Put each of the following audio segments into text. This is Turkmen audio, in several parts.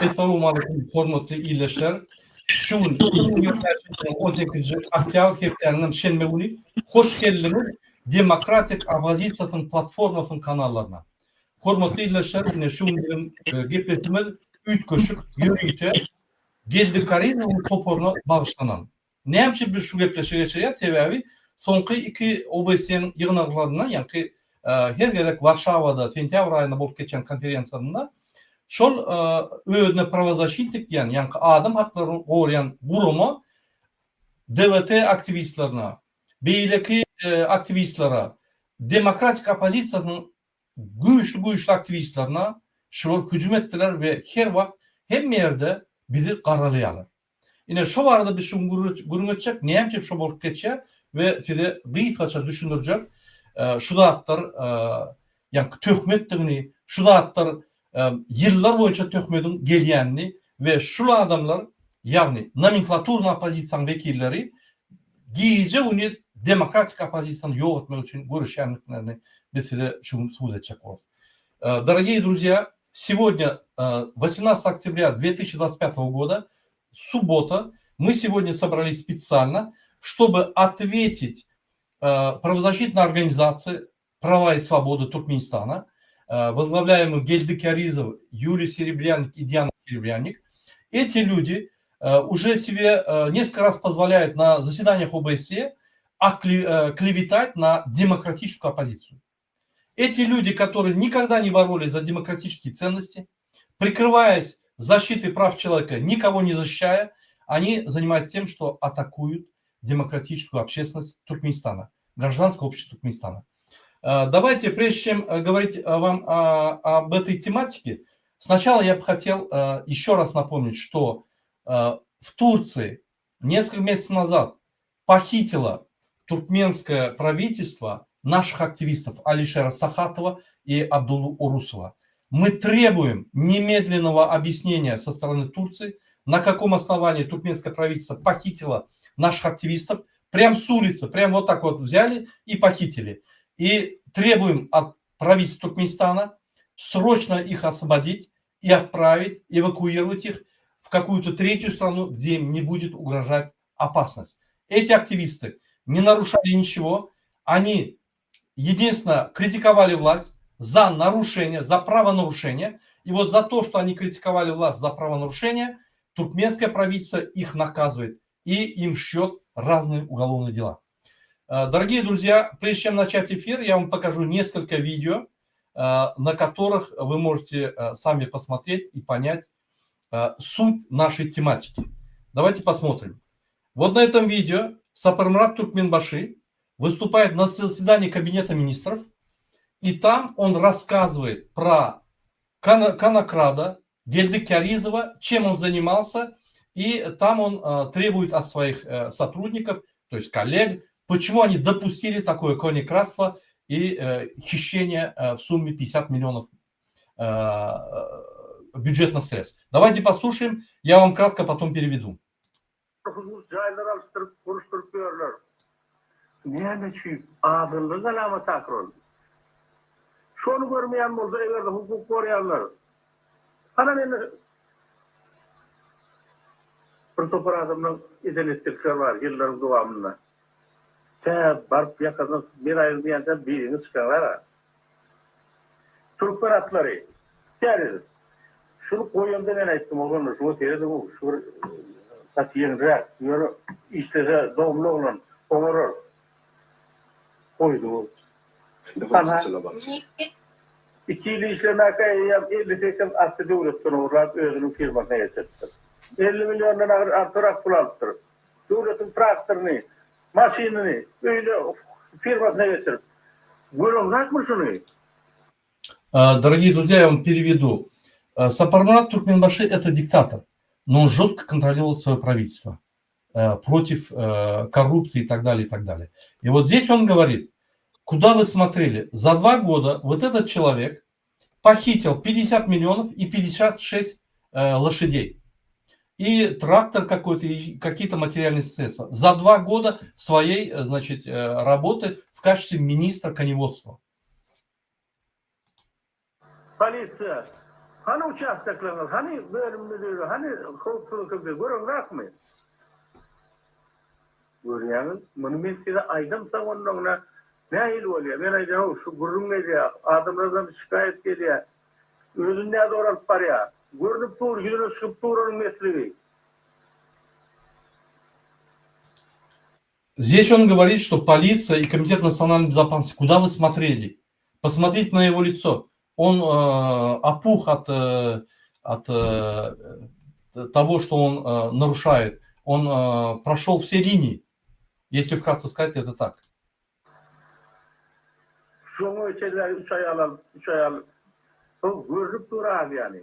Essalawmaleýkum hormatly ildeşler. Şu gün 2025-nji 18-nji oktýabr hepdäniň şenbe güni hoş geldiňiz Demokratik oppozisiýasynyň platformasynyň kanallaryna. Hormatly ildeşler, ine şu gün biziň e, gepleşigimiz üýtgeşik, ýörite Geldi Karizowyň toparyna bagyşlanan. Näme üçin biz şu gepleşigi geçirýäs? Sebäbi soňky iki OBSE-niň ýygnaklarynda, ýaňky her gezek Warşawada sentýabr aýynda bolup geçen konferensiýasynda şol özüne prawozaşitnik diýen, ýaňky adam haklaryny goraýan gurama DWT aktiwistlerine, beýleki aktiwistlere, demokratik oppozisiýasynyň güýçli-güýçli aktiwistlerine şular hüjüm etdiler we her wagt hemme ýerde bizi garalaýarlar. Ine şo barada biz şu gün gürrüň etjek, näme üçin şo bolup geçýär we size gysgaça düşündirjek şu zatlar ýaňky töhmetdigini, şu zatlar ýyllar boýunça töhmediň gelýänini we şul adamlar ýagny nomenklaturny oppozisiýanyň wekilleri gije-gündiz demokratik oppozisiýany ýok etmek üçin göreşýändiklerini biz size şu gün subut etjek bolarys. Dorogiýe druzýa, Сегодня, 18 октября 2025 года, суббота, мы сегодня собрались специально, чтобы ответить правозащитной организации «Права и свободы Туркменистана», возглавляемых Гельды Кяризов, Юлия Серебряник и Диана Серебряник. Эти люди уже себе несколько раз позволяют на заседаниях ОБСЕ клеветать на демократическую оппозицию. Эти люди, которые никогда не боролись за демократические ценности, прикрываясь защитой прав человека, никого не защищая, они занимаются тем, что атакуют демократическую общественность Туркменистана, гражданское общество Туркменистана. Э, давайте, прежде чем э, говорить э, вам об этой тематике, сначала я бы хотел еще раз напомнить, что в Турции несколько месяцев назад похитило туркменское правительство наших активистов Алишера Сахатова и Абдулу Урусова. Мы требуем немедленного объяснения со стороны Турции, на каком основании туркменское правительство похитило наших активистов, прям с улицы, прям вот так вот взяли и похитили. И требуем от правительства Туркменистана срочно их освободить и отправить, эвакуировать их в какую-то третью страну, где им не будет угрожать опасность. Эти активисты не нарушали ничего, они единственно критиковали власть за нарушение, за правонарушение. И вот за то, что они критиковали власть за правонарушение, туркменское правительство их наказывает и им шьет разные уголовные дела. Э, дорогие друзья, прежде чем начать эфир, я вам покажу несколько видео, э, на которых вы можете э, сами посмотреть и понять суть нашей тематики. Давайте посмотрим. Вот на этом видео Сапармурат Туркменбаши выступает на заседании Кабинета министров, и там он рассказывает про Конокрада, Гельды Кяризова, чем он занимался, и там он э, требует от своих э, сотрудников, то есть коллег, почему они допустили такое конекратство и э, хищение э, в сумме 50 миллионов э, э, бюджетных средств. Давайте послушаем, я вам кратко потом переведу. Hususy jaýlar alyşdyryp, guruşdyryp ýörler. Näme üçin azgynlygyň alamaty ahyr ol. Şony görmeýän bolsa eger-de hukuk goraýanlar Hana mende bir topar adamlaň eden etdikleri bar ýyllaryň dowamynda. Tä baryp ýakadan men aýrylmaýançam biriňiz çykaňlar-a. Türkmen atlary. Täze. Şuny goýanda men aýtdym, oglanlar şuňa serediň, şu bir gaty ýeňilräk, ýöne işlese dogumly oglan, oňarar. Goýdy. Ana, iki ýyl işlemäkä eýýäm 58 aty döwletden ogurlap özüniň firmasyna geçiripdir. 50 milliondan agyr artyrak pul alypdyr. Döwletiň traktoryny, maşynyny öýüne firmasyna geçirip. Göreňzakmy şuny? Дорогие друзья, я вам переведу. Сапармурат Туркменбаши – это диктатор, но он жестко контролировал свое правительство против коррупции и так далее, и так далее. И вот здесь он говорит, куда вы смотрели? За два года вот этот человек похитил 50 миллионов и 56 лошадей. И трактор какой-то, и какие-то материальные средства. За два года своей, значит, работы в качестве министра коневодства. Polisiýa. Hany uçastoklaryňyz, hany bölüm müdiri, hany howpsuzlyk komiteti, göreňzakmy? Görýäňiz, muny men size aýdamsoň onnoňna nähili bolýar? Men aýdýan, şu gürrüň gelýär, adamlardan şikaýat gelýär. Özüni nädogry alyp barýar. Görnüp dur, ýüzüne çykyp dur onuň mesligi. Здесь он говорит, что полиция и Комитет национальной безопасности, куда вы смотрели? Посмотрите на его лицо. Он э, опух от, э, от э, того, что он э, нарушает. Он э, прошел все линии. Если вкратце сказать, это так. Şoňa çenli üç aýal alyp, üç aýal. Ol görnüp dur Aziýany.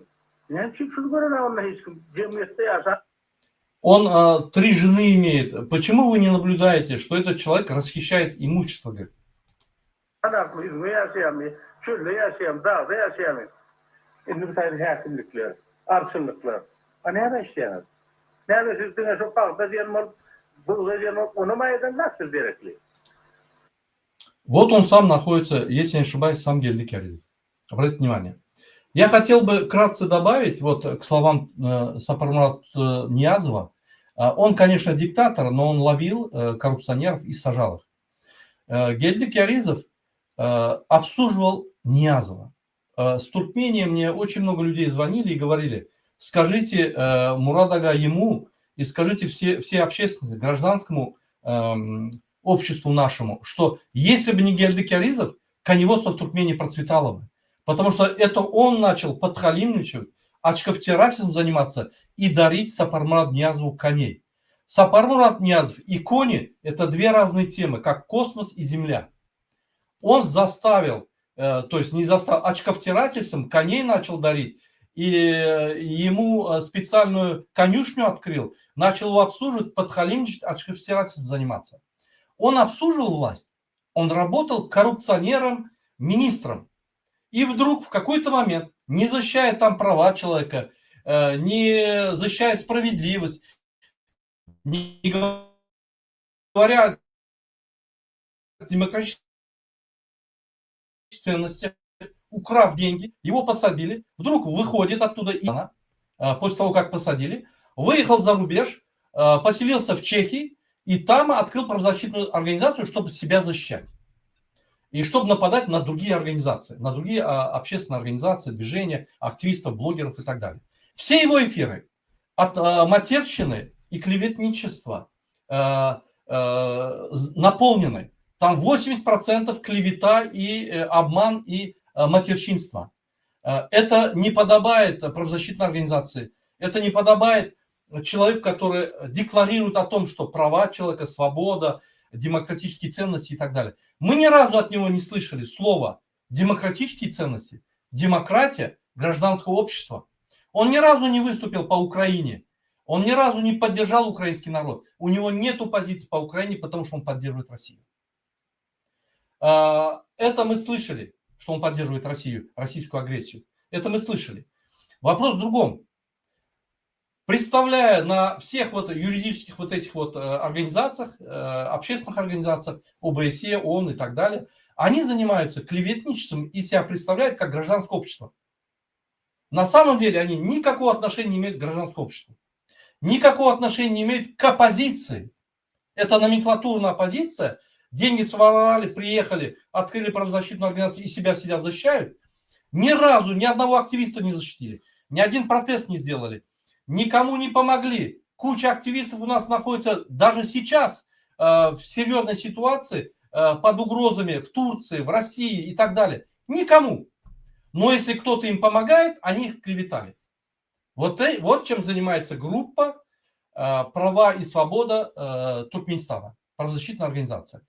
Näme üçin şuny görenok onda hiç kim? Jemgyýetde ýaşap Он э, три жены имеет. Почему вы не наблюдаете, что этот человек расхищает имущество? Говорит? Anakmy, üzňe ýaşaýarmy, çölde ýaşaýarmy, dagda ýaşaýarmy? Indi bu taýda häkimlikler, arçynlyklar. A näme işleýäňiz? Näme siz diňe şo pagta diýen bolup, bugdaý diýen bolup, onam aýdan siz derekli. Вот он сам находится, если не ошибаюсь, сам Гельди Кяризов. Обратите внимание. Я хотел бы вкратце добавить вот к словам э, Сапармурата э, Ниязова. Э, он, конечно, диктатор, но он ловил э, коррупционеров и сажал их. Э, Гельди Кяризов э, обслуживал Ниязова. Э, с Туркмении мне очень много людей звонили и говорили, скажите э, Мурад-ага ему и скажите все, все общественности, гражданскому эм, обществу нашему, что если бы не Гельди Кяризов, коневодство в Туркмении процветало бы. Потому что это он начал подхалимничать, очковтирательством заниматься и дарить Сапармурату Ниязову коней. Сапармурат Ниязов и кони – это две разные темы, как космос и Земля. Он заставил, э, то есть не заставил, очковтирательством коней начал дарить, и э, ему э, специальную конюшню открыл, начал его обслуживать, подхалимничать, очковтирательством заниматься. Он обслуживал власть, он работал коррупционером, министром. И вдруг в какой-то момент, не защищая там права человека, э, не защищая справедливость, не говоря о демократических ценностях, украв деньги, его посадили, вдруг выходит оттуда и э, после того, как посадили, выехал за рубеж, э, поселился в Чехии и там открыл правозащитную организацию, чтобы себя защищать. И чтобы нападать на другие организации, на другие а, общественные организации, движения, активистов, блогеров и так далее. Все его эфиры от а, матерщины и клеветничества а, наполнены. Там 80% клевета и э, обман и матерщинство. Это не подобает правозащитной организации, это не подобает человеку, который декларирует о том, что права человека, свобода, демократические ценности и так далее. Мы ни разу от него не слышали слова демократические ценности, демократия, гражданское общество. Он ни разу не выступил по Украине, он ни разу не поддержал украинский народ. У него нет позиции по Украине, потому что он поддерживает Россию. А, это мы слышали, что он поддерживает Россию, российскую агрессию. Это мы слышали. Вопрос в другом. Представляя на всех вот юридических вот этих вот э, организациях, э, общественных организациях, ОБСЕ, ООН и так далее, они занимаются клеветничеством и себя представляют как гражданское общество. На самом деле они никакого отношения не имеют к гражданскому обществу. Никакого отношения не имеют к оппозиции. Это номенклатурная оппозиция. Деньги своровали, приехали, открыли правозащитную организацию и себя сидят защищают. Ни разу ни одного активиста не защитили. Ни один протест не сделали. Никому не помогли. Куча активистов у нас находится даже сейчас э, в серьезной ситуации, э, под угрозами в Турции, в России и так далее. Никому. Но если кто-то им помогает, они их клеветали. Вот, э, вот чем занимается группа э, «Права и свобода э, Туркменистана», правозащитная организация.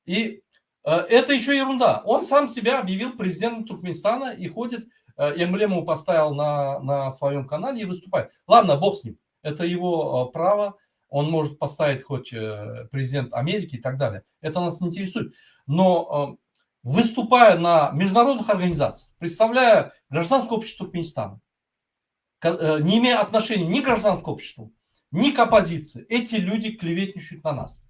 И э, это еще ерунда. Он сам себя объявил президентом Туркменистана и ходит, э, эмблему поставил на, на своем канале и выступает. Ладно, бог с ним. Это его э, право. Он может поставить хоть э, президент Америки и так далее. Это нас не интересует. Но э, выступая на международных организациях, представляя гражданское общество Туркменистана, э, не имея отношения ни к гражданскому обществу, ни к оппозиции, эти люди клеветничают на нас.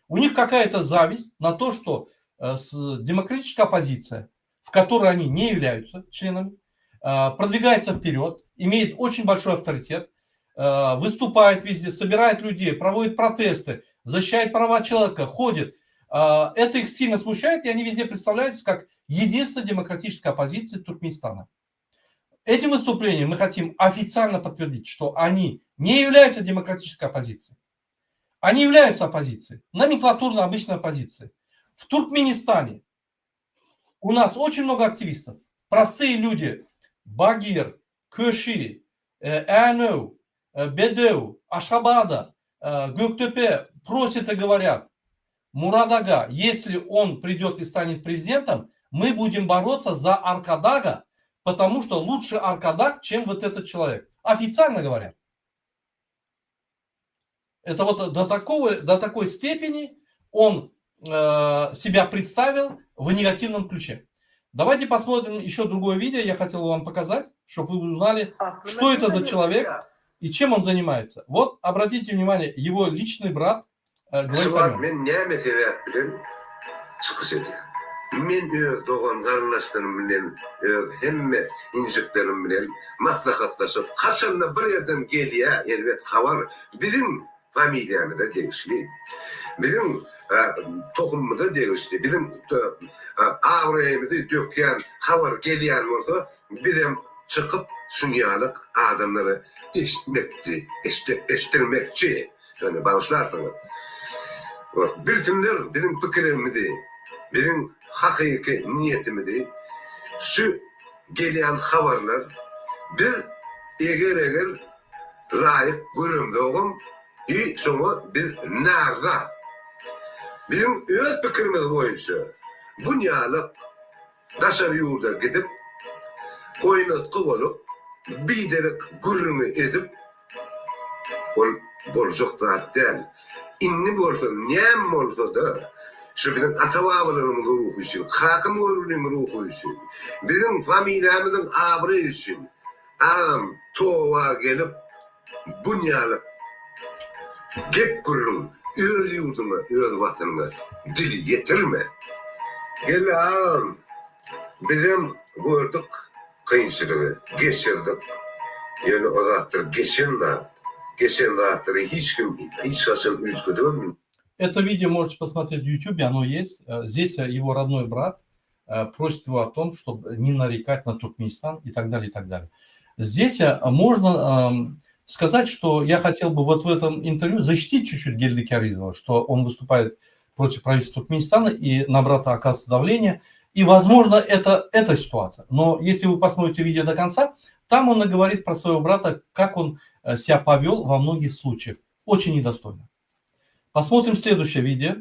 У них какая-то зависть на то, что э, демократическая оппозиция, в которой они не являются членами, продвигается вперед, имеет очень большой авторитет, выступает везде, собирает людей, проводит протесты, защищает права человека, ходит. Это их сильно смущает, и они везде представляются как единственная демократическая оппозиция Туркменистана. Этим выступлением мы хотим официально подтвердить, что они не являются демократической оппозицией. Они являются оппозицией, номенклатурно обычной оппозицией. В Туркменистане у нас очень много активистов. Простые люди. Багир, Köşi, Änew, Bedew, Aşgabada, Gökdepe просят и говорят: Мурад ага, если он придет и станет президентом, мы будем бороться за Arkadaga, потому что лучше Arkadag, чем вот этот человек. Официально говорят. Это вот до такой степени он себя представил в негативном ключе. Давайте посмотрим еще другое видео, я хотел вам показать, чтобы вы узнали, что это за человек и чем он занимается. Вот, обратите внимание, его личный брат говорит о нем. Men näme sebäp bilen çykyş edýän? Men öz dogan garyndaşlarym bilen, öz hemme injiklerim bilen maslahatlaşyp, haçanda bir ýerden gelýär, elbet habar biziň familiýamyza degişli, biziň tohumymyza degişli, biziň abraýymyzy dökýän habar gelýän bolsa, bizem çykyp şunýalyk adamlara eşitmekçi, eşitdirmekçi. Şony bagyşlarsyňyz. Bilsinler biziň pikirimizi, biziň hakyky niýetimizi şu gelýän habarlar biz eger-eger laýyk göremzogam i şoňa biz närza. Biziň öz pikirimiz boýunça bunýalyk daşary ýurda gidip, oýnatgy bolup, biderek gürrüňi edip, ol boljak zat däl. Indi bolsa, näme bolsa-da, şu biziň ata-babalarymyzyň ruhy üçin, kakam Göroglynyň ruhy üçin, biziň familiýamyzyň abraýy üçin, agam, toba gelip, Bunýaly gep-gürrüň öz ýurduňa, öz watanyňa dil ýetirme. Geldi agam, bizem gördük kynçylygy, geçirdik. Ýöne o zatlar geçen zat. Geçen zatlary hiç kim hiç haçan üýtgedibem Это видео можете посмотреть в YouTube, оно есть. Здесь его родной брат просит его о том, чтобы не нарекать на Туркменистан и так далее, и так далее. Здесь можно сказать, что я хотел бы вот в этом интервью защитить чуть-чуть Гельды Кяризова, что он выступает против правительства Туркменистана и на брата оказывается давление. И, возможно, это эта ситуация. Но если вы посмотрите видео до конца, там он и говорит про своего брата, как он себя повел во многих случаях. Очень недостойно. Посмотрим следующее видео.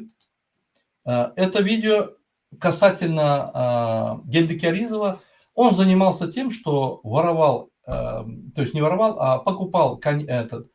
Это видео касательно Гельды Кяризова. Он занимался тем, что воровал, то есть не воровал, а покупал этот,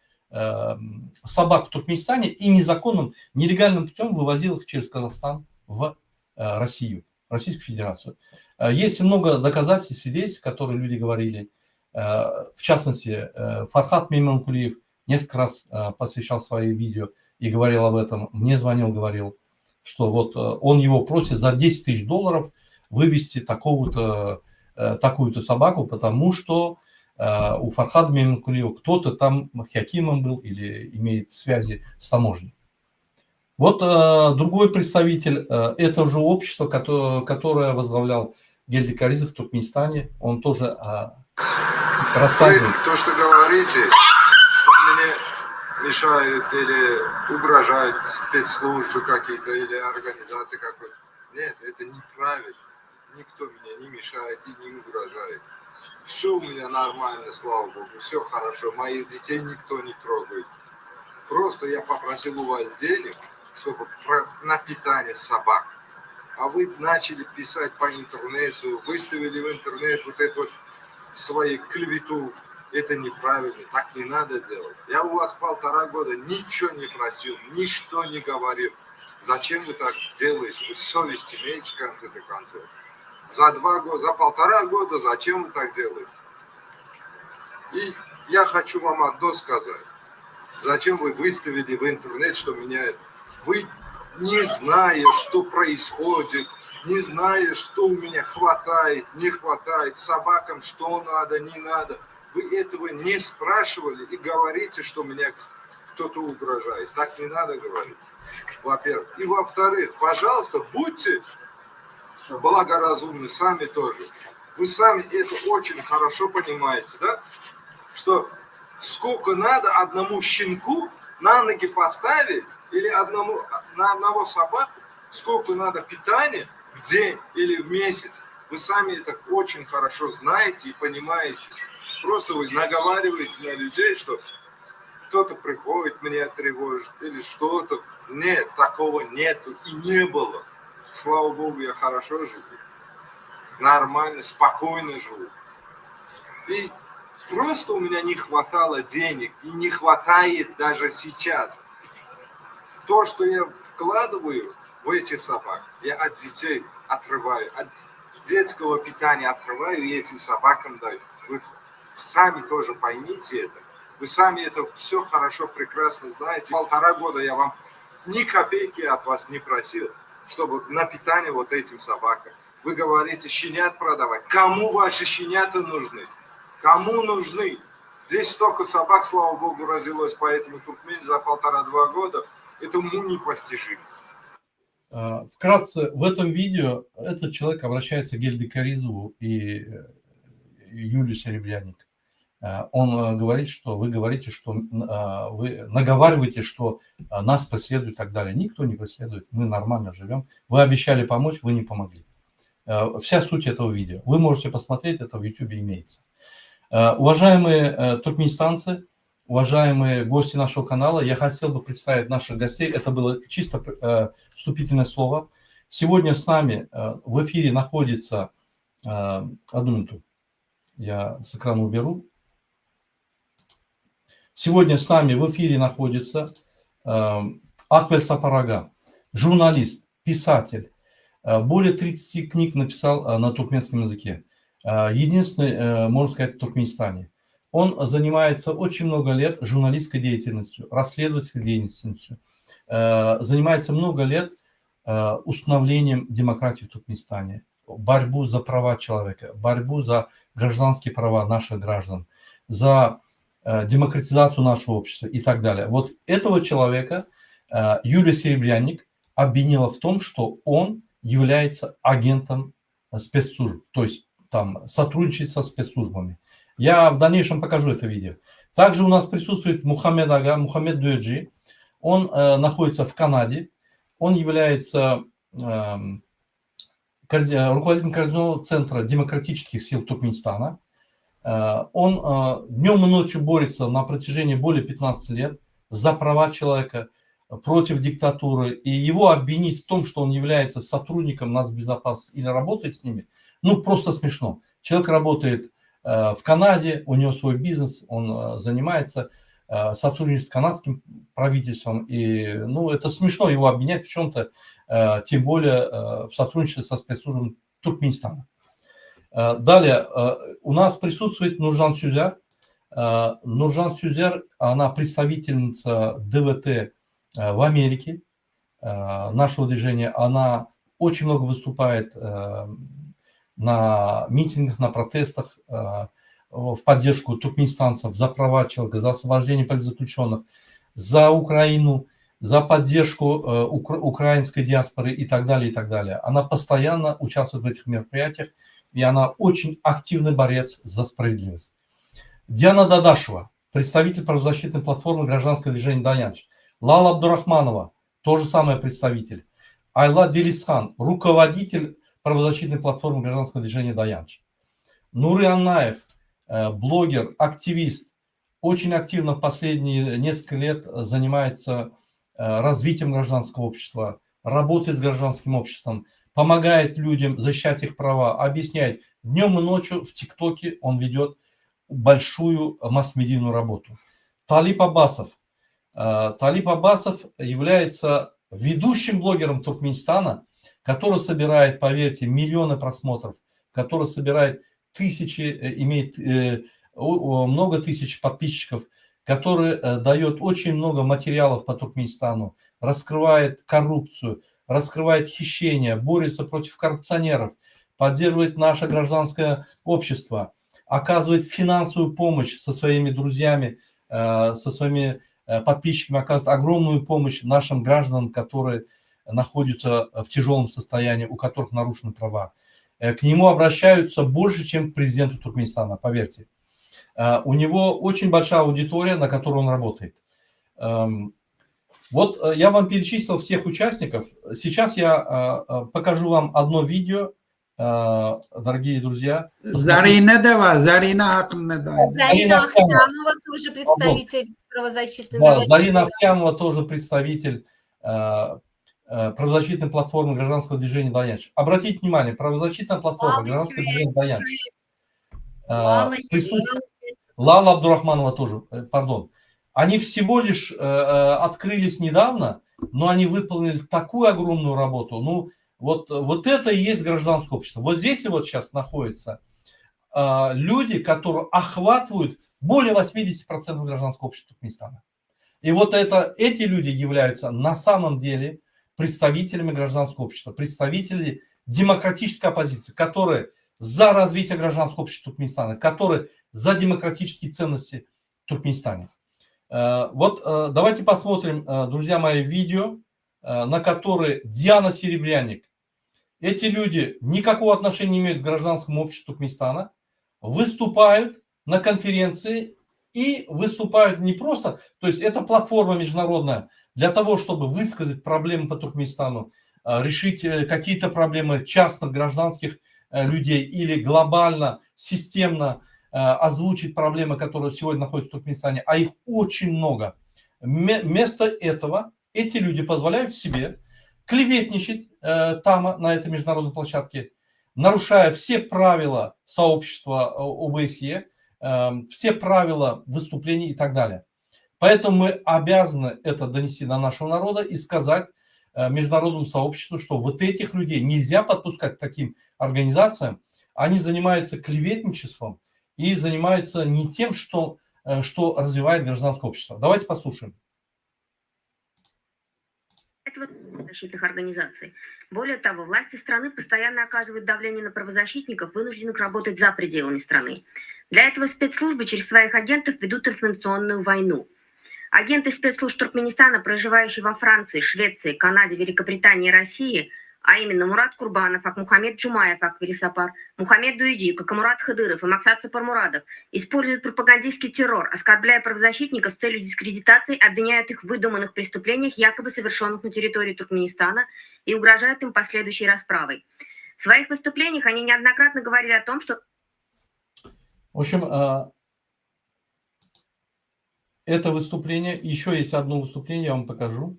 собак в Туркменистане и незаконным, нелегальным путем вывозил их через Казахстан в Россию, Российскую Федерацию. Есть много доказательств, свидетельств, которые люди говорили. В частности, Фархат Мейманкулиев несколько раз посвящал свои видео и говорил об этом. Мне звонил, говорил, что вот он его просит за 10 тысяч долларов вывести такого-то, такую-то собаку, потому что у Фархада Мейманкулиева кто-то там хакимом был или имеет связи с таможней. Вот другой представитель этого же общества, которое возглавлял Гельди Каризов в Туркменистане, он тоже рассказывает. Вы то, что говорите, что мне мешают или угрожают спецслужбы какие-то или организации какой-то. Нет, это неправильно. Никто меня не мешает и не угрожает. Все у меня нормально, слава богу, все хорошо. Моих детей никто не трогает. Просто я попросил у вас денег, чтобы на питание собак. А вы начали писать по интернету, выставили в интернет вот эту вот свою клевету. Это неправильно, так не надо делать. Я у вас 1,5 года ничего не просил, ничто не говорил. Зачем вы так делаете? Вы совесть имеете в конце-то концов? За 2 года, за 1,5 года зачем вы так делаете? И я хочу вам одно сказать. Зачем вы выставили в интернет, что меня... Вы, не зная, что происходит. Не зная, что у меня хватает, не хватает, собакам что надо, не надо. Вы этого не спрашивали и говорите, что меня кто-то угрожает. Так не надо говорить, во-первых. И во-вторых, пожалуйста, будьте благоразумны сами тоже. Вы сами это очень хорошо понимаете, да? Что сколько надо одному щенку на ноги поставить или одному, на одного собаку, сколько надо питания в день или в месяц. Вы сами это очень хорошо знаете и понимаете. Просто вы наговариваете на людей, что кто-то приходит, меня тревожит или что-то. Нет, такого нету и не было. Слава Богу, я хорошо живу. Нормально, спокойно живу. И просто у меня не хватало денег и не хватает даже сейчас. То, что я вкладываю в этих собак, я от детей отрываю, от детского питания отрываю и этим собакам даю. Вы сами тоже поймите это. Вы сами это все хорошо, прекрасно знаете. Полтора года я вам ни копейки от вас не просил, чтобы на питание вот этим собакам. Вы говорите, щенят продавать. Кому ваши щенята нужны? Кому нужны? Здесь столько собак, слава богу, родилось, поэтому Туркмен за полтора-два года. Это уму непостижимо. А, вкратце, в этом видео этот человек обращается к Гельде Каризову и э, Юлии Серебряник. А, он э, говорит, что вы говорите, что а, вы наговариваете, что нас преследуют и так далее. Никто не преследует, мы нормально живем. Вы обещали помочь, вы не помогли. Вся суть этого видео. Вы можете посмотреть, это в YouTube имеется. Уважаемые э, туркменистанцы, уважаемые гости нашего канала, я хотел бы представить наших гостей. Это было чисто э, вступительное слово. Сегодня с нами э, в эфире находится... Одну минуту, я с экрана уберу. Сегодня с нами в эфире находится Акбер Сапар-ага, журналист, писатель. Более 30 книг написал на туркменском языке. Единственный, можно сказать, в Туркменистане. Он занимается очень много лет журналистской деятельностью, расследовательской деятельностью. Занимается много лет установлением демократии в Туркменистане, борьбу за права человека, борьбу за гражданские права наших граждан, за демократизацию нашего общества и так далее. Вот этого человека Юлия Серебряник обвинила в том, что он является агентом спецслужб, то есть там сотрудничает со спецслужбами. Я в дальнейшем покажу это видео. Также у нас присутствует Мухаммед Ага, Мухаммед Дуэджи. Он э, находится в Канаде. Он является э, руководителем координационного центра демократических сил Туркменистана. Э, он э, днем и ночью борется на протяжении более 15 лет за права человека, против диктатуры. И его обвинить в том, что он является сотрудником нацбезопасности или работает с ними, ну просто смешно. Человек работает э, в Канаде, у него свой бизнес, он занимается, сотрудничает с канадским правительством. И ну, это смешно его обвинять в чем-то, тем более в сотрудничестве со спецслужбами Туркменистана. Далее, у нас присутствует Нуржан Сюзер. Нуржан Сюзер, она представительница ДВТ в Америке, нашего движения. Она очень много выступает на митингах, на протестах в поддержку туркменистанцев за права человека, за освобождение политзаключенных, за Украину, за поддержку украинской диаспоры и так далее, и так далее. Она постоянно участвует в этих мероприятиях, и она очень активный борец за справедливость. Диана Дадашева, представитель правозащитной платформы гражданского движения «Даянч». Лала Абдурахманова, тоже самое представитель. Айла Делисхан, руководитель правозащитной платформы гражданского движения «Даянч». Нуры Аннаев, блогер, активист, очень активно в последние несколько лет занимается развитием гражданского общества, работает с гражданским обществом, помогает людям защищать их права, объясняет. Днем и ночью в ТикТоке он ведет большую масс-медийную работу. Талип Аббасов. Талип Аббасов является ведущим блогером Туркменистана, который собирает, поверьте, миллионы просмотров, который собирает тысячи, имеет много тысяч подписчиков, который дает очень много материалов по Туркменистану, раскрывает коррупцию, раскрывает раскрывает хищения, борется против коррупционеров, поддерживает наше гражданское общество, оказывает финансовую помощь со своими друзьями, э, со своими э, подписчиками, оказывает огромную помощь нашим гражданам, которые находятся в тяжелом состоянии, у которых нарушены права. Э, к нему обращаются больше, чем к президенту Туркменистана, поверьте. У него очень большая аудитория, на которую он работает. Эм, вот я вам перечислил всех участников. Сейчас я покажу вам одно видео, дорогие друзья. Zarine-de bar, Zarine hakynda-da. Зарина Ахтямова тоже представитель правозащитной. Да, Зарина Ахтямова тоже представитель правозащитной платформы гражданского движения «Daýanç». Обратите внимание, правозащитная платформа гражданского движения «Daýanç». Присутствует Лала Абдурахманова тоже, пардон. Они всего лишь открылись недавно, но они выполнили такую огромную работу. Ну, вот, вот это и есть гражданское общество. Вот здесь вот сейчас находятся э, люди, которые охватывают более 80% гражданского общества Туркменистана. И вот это, эти люди являются на самом деле представителями гражданского общества, представители демократической оппозиции, которые за развитие гражданского общества Туркменистана, которые за демократические ценности в Туркменистане. Э, вот э, давайте посмотрим, э, друзья мои, видео, на которой Диана Серебряник. Эти люди никакого отношения не имеют к гражданскому обществу Туркменистана, выступают на конференции и выступают не просто, то есть это платформа международная для того, чтобы высказать проблемы по Туркменистану, решить какие-то проблемы частных гражданских людей или глобально, системно озвучить проблемы, которые сегодня находятся в Туркменистане, а их очень много. Вместо этого эти люди позволяют себе клеветничать там, на этой международной площадке, нарушая все правила сообщества ОБСЕ, все правила выступлений и так далее. Поэтому мы обязаны это донести до нашего народа и сказать международному сообществу, что вот этих людей нельзя подпускать к таким организациям. Они занимаются клеветничеством и занимаются не тем, что, что развивает гражданское общество. Давайте послушаем. Защитных организаций. Более того, власти страны постоянно оказывают давление на правозащитников, вынужденных работать за пределами страны. Для этого спецслужбы через своих агентов ведут информационную войну. Агенты спецслужб Туркменистана, проживающие во Франции, Швеции, Канаде, Великобритании и России, а именно Мурат Курбанов, Акмухамед Джумаев, Аквелисапар, Мухаммед Дуиджи, Какамурат Хыдыров и Максат Сапармурадов, используют пропагандистский террор, оскорбляя правозащитников с целью дискредитации, обвиняют их в выдуманных преступлениях, якобы совершенных на территории Туркменистана, и угрожают им последующей расправой. В своих выступлениях они неоднократно говорили о том, что... В общем, это выступление, еще есть одно выступление, я вам покажу.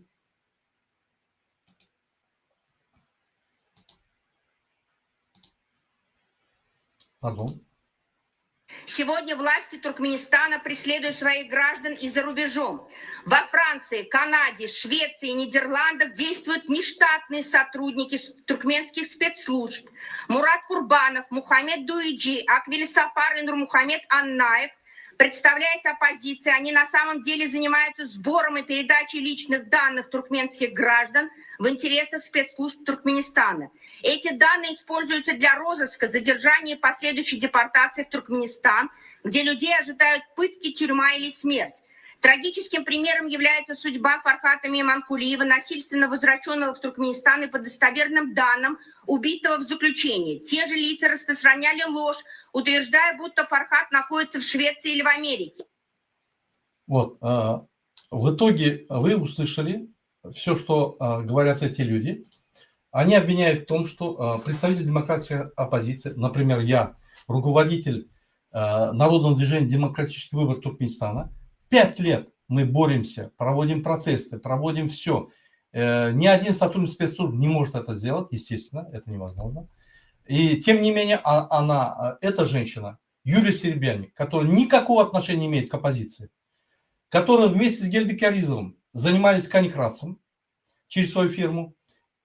Пардон. Сегодня власти Туркменистана преследуют своих граждан и за рубежом. Во Франции, Канаде, Швеции и Нидерландах действуют нештатные сотрудники туркменских спецслужб. Мурат Курбанов, Мухаммед Дуиджи, Аквиль Сафар и Нурмухамед Аннаев. Представляясь оппозицией, они на самом деле занимаются сбором и передачей личных данных туркменских граждан в интересах спецслужб Туркменистана. Эти данные используются для розыска, задержания и последующей депортации в Туркменистан, где людей ожидают пытки, тюрьма или смерть. Трагическим примером является судьба Фархата Мейманкулиева, насильственно возвращенного в Туркменистан и по достоверным данным убитого в заключении. Те же лица распространяли ложь, утверждая, будто Фархат находится в Швеции или в Америке. Вот, в итоге вы услышали все, что говорят эти люди. Они обвиняют в том, что представитель демократической оппозиции, например, я, руководитель Народного движения «Демократический выбор Туркменистана», 5 лет мы боремся, проводим протесты, проводим все. Ни один сотрудник спецслужб не может это сделать, естественно, это невозможно. И тем не менее, она, эта женщина, Юлия Серебряник, которая никакого отношения не имеет к оппозиции, которая вместе с Гельди Кяризовым занимались коникратством через свою фирму,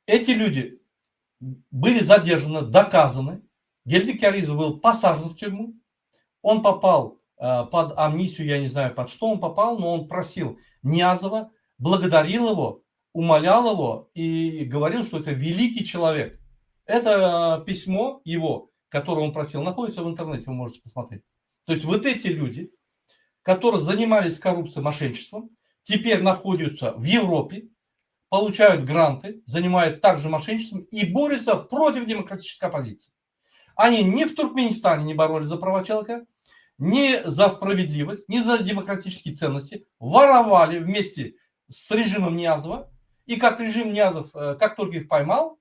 эти люди были задержаны, доказаны. Гельди Кяризов был посажен в тюрьму, он попал под амнистию, я не знаю, под что он попал, но он просил Ниязова, благодарил его. умолял его и говорил, что это великий человек. Это письмо его, которое он просил, находится в интернете, вы можете посмотреть. То есть вот эти люди, которые занимались коррупцией, мошенничеством, теперь находятся в Европе, получают гранты, занимают также мошенничеством и борются против демократической оппозиции. Они ни в Туркменистане не боролись за права человека, ни за справедливость, ни за демократические ценности, воровали вместе с режимом Ниязова. И как режим Ниязов, э, как только их поймал,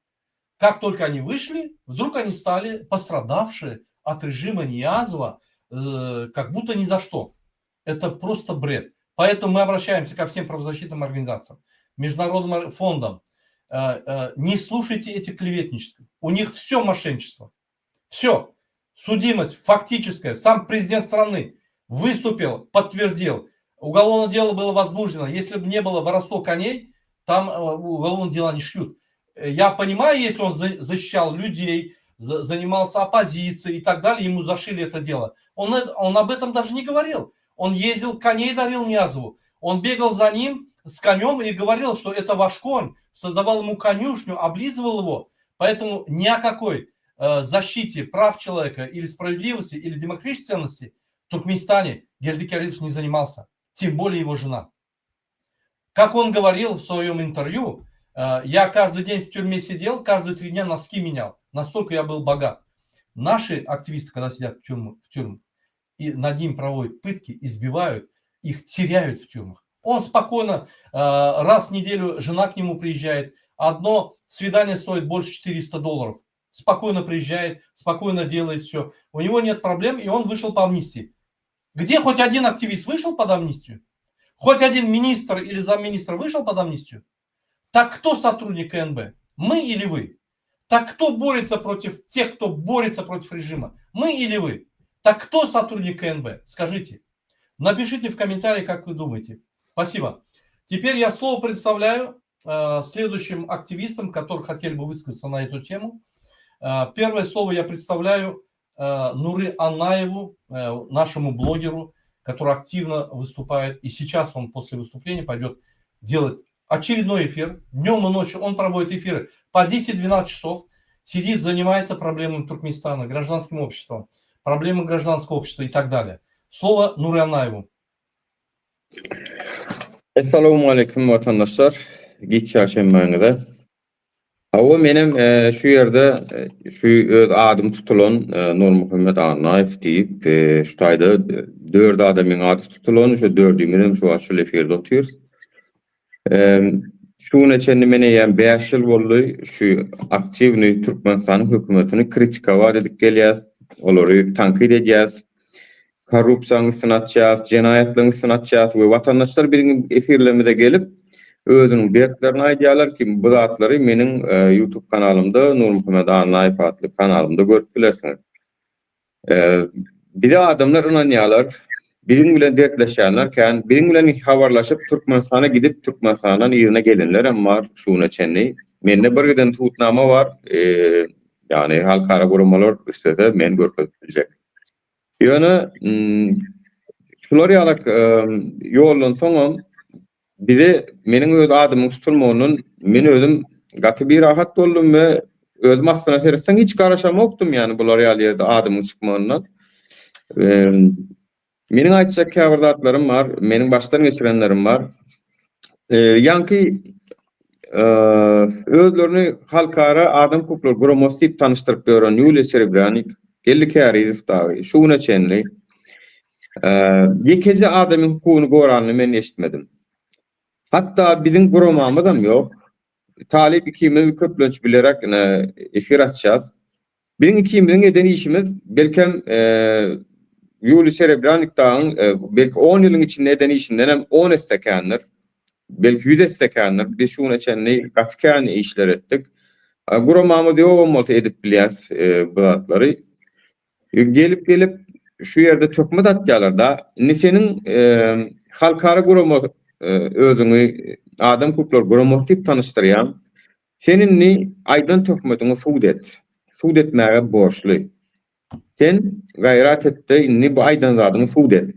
как только они вышли, вдруг они стали пострадавшие от режима Ниязова, э, как будто ни за что. Это просто бред. Поэтому мы обращаемся ко всем правозащитным организациям, международным фондам. Э, не слушайте эти клеветничества. У них все мошенничество. Все. Судимость фактическая. Сам президент страны выступил, подтвердил. Уголовное дело было возбуждено. Если бы не было воровство коней, там э, уголовное дело не шьют. Я понимаю, если он защищал людей, занимался оппозицией и так далее, ему зашили это дело. Он, он об этом даже не говорил. Он ездил, коней дарил Ниязову. Он бегал за ним с конем и говорил, что это ваш конь. Создавал ему конюшню, облизывал его. Поэтому ни о какой э, защите прав человека или справедливости, или демократической ценности в Туркменистане Гельди Керимов не занимался. Тем более его жена. Как он говорил в своем интервью, э, я каждый день в тюрьме сидел, каждые три дня носки менял. Настолько я был богат. Наши активисты, когда сидят в тюрьму, в тюрьму и над ним проводят пытки, избивают, их теряют в тюрьмах. Он спокойно, э, раз в неделю жена к нему приезжает. Одно свидание стоит больше 400 долларов. Спокойно приезжает, спокойно делает все. У него нет проблем, и он вышел по амнистии. Где хоть один активист вышел под амнистию? Хоть один министр или замминистра вышел под амнистию? Так кто сотрудник КНБ? Мы или вы? Так кто борется против тех, кто борется против режима? Мы или вы? Так кто сотрудник КНБ? Скажите. Напишите в комментарии, как вы думаете. Спасибо. Теперь я слово представляю э, следующим активистам, которые хотели бы высказаться на эту тему. Э, первое слово я представляю э, Нуры Аннаеву, э, нашему блогеру, который активно выступает. И сейчас он после выступления пойдет делать очередной эфир. Днем и ночью он проводит эфиры по 10-12 часов. Сидит, занимается проблемами Туркменистана, гражданским обществом, проблемами гражданского общества и так далее. Слово Нуры Аннаеву. Essalawmaleýkim watandaşlar. Giç çarşenbäňize. Hawa menem şu ýerde şu öz adym tutulan Nurmuhammet Annaýew diýip şu taýda dört adamyň ady tutulan şu dördümizem şu wagt şul efirde otyrys. Şu güne çenli men eýýäm 5 ýyl boldy şu aktiwnyý Türkmenistanyň hökümetini kritikowat edip gelýäs, olary tankyt edýäs. Korrupsiýanyň üstüni açýas, jenaýatlaryň üstüni açýas we watandaşlar biziň efirlerimize gelip, özüniň dertlerini aýdýarlar ki, bu zatlary meniň YouTube kanalymda Nurmuhammet Annaýew atly kanalymda görüp bilersiňiz. Bize adamlar ynanýarlar, biziň bilen dertleşýänler kän, biziň bilen habarlaşyp Türkmenistana gidip, Türkmenistandan yzyna gelenler hem bar şu güne çenli. Mende bir giden subutnama bar, ýagny halkara guramalar islese men görkezip biljek. Ýöne şular ýalak ýoldan soňam bize meniň öz adymyň tutulmagyndan men özüm gaty birahat boldum we özüm aslyna seretseň hiç garaşamokdym ýani bular ýaly ýerde adymyň çykmagyndan. Meniň aýtjak käbir zatlarym bar, meniň başdan geçirenlerim bar. Ýaňky özlerini Halkara adam hukuklary guramasy diýip tanyşdyryp ýören Ýuliýa Serebrýanik, Geldi Kärizow dagy şu güne çenli ýekeje adamyň hukugyny goranyny men eşitmedim. Hatda biziň guramamyzam ýok. Talyp ikimiz köplenç bilerek ine efir açýas. Biziň ikimiziň eden işimiz belkem Ýuliý Serebrýanik dagyň belki on ýylyň içinde eden işinden hem on esse kändir. Belki ýüz esse kändir. Biz şu güne çenli gaty kän işler etdik. Guramamyz ýogam bolsa edip bilýäs bu zatlary. Gelip-gelip şu ýerde töhmet atýarlar-da. Indi seniň halkara gurama özüňi adam hukuklary guramasy diýip tanyşdyrýaň. Sen indi aýdan töhmetiňi subut et. Subut etmäge borçly. Sen gaýrat et-de indi bu aýdan zadyňy subut et.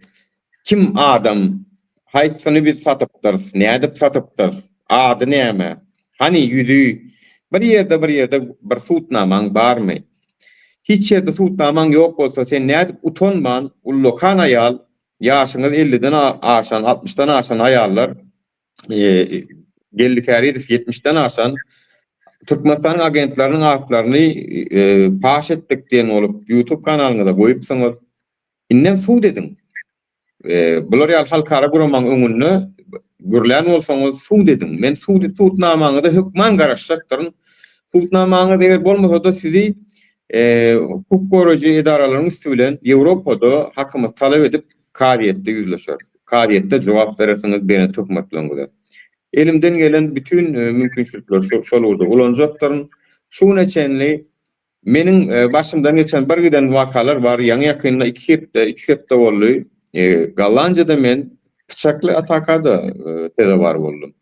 Kim adam, haýsyny biz satypdyrys, nädip satypdyrys? Ady näme? Hany ýüzi? Bir ýerde bir ýerde bir sudnamaň barmy? Hiç ýerde sudnamaň ýok bolsa sen nädip utanman ullakan aýal ýaşyňyz elliden aşan altmyşdan aşan aýallar Geldi Kärizow ýetmişden aşan Türkmenistanyň agentleriniň atlaryny paş etdik diýen bolup YouTube kanalyňyza goýupsyňyz. Indem sud ediň. Bular ýaly halkara guramaň öňünde gürlän bolsaňyz sud ediň. Men sud sudnamaňyza hökman garaşjakdyryn. Sudnamaňyz eger bolmasa-da sizi hukuk goraýjy edaralaryň üsti bilen Ýewropada hakymyzy talap edip kazyýetde ýüzleşeris. Kazyýetde jogap berersiňiz beren töhmetleriňize. Elimden gelen bütin mümkinçilikleri şol ugurda ulanjakdyryn. Şu güne çenli Meniň başymdan geçen bir giden wakalar bar. Ýaňy-ýakynda iki hepde, üç hepde boldy. Gollandiýada men pyçakly atakada sezewar boldum.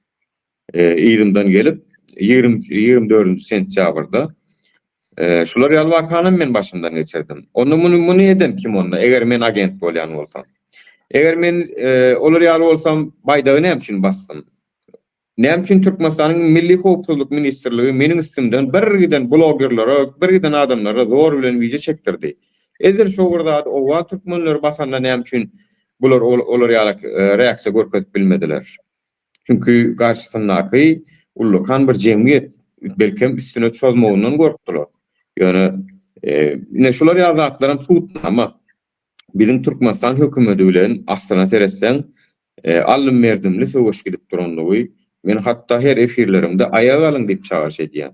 Yzymdan gelip, 24 sentýabrda. Şular ýaly wakanam men başymdan geçirdim. Onda muny muny eden kim onda, eger men agent bolýan bolsam? Eger men olar ýaly bolsam, baýdagy näme üçin basdym? Näme üçin Türkmenistanyň Milli howpsuzlyk ministrligi meniň üstümden bir giden blogerlere, bir giden adamlara zor bilen wideo çekdirdi? Edil şo bir zady owgan türkmenleri basanda näme üçin bular olar ýaly reaksiýa görkezip bilmediler? Çünki garşysyndaky ullakan bir jemgyýet belkem üstüne çozmagyndan gorkdular. Ýöne ine şular ýaly zatlaram subutnama. Biziň Türkmenistan hökümedi bilen aslyna seretseň aldym-berdimli söweş gidip durandygy, men hatda her efirlerimde aýaga galyň diýip çagyryş edýän.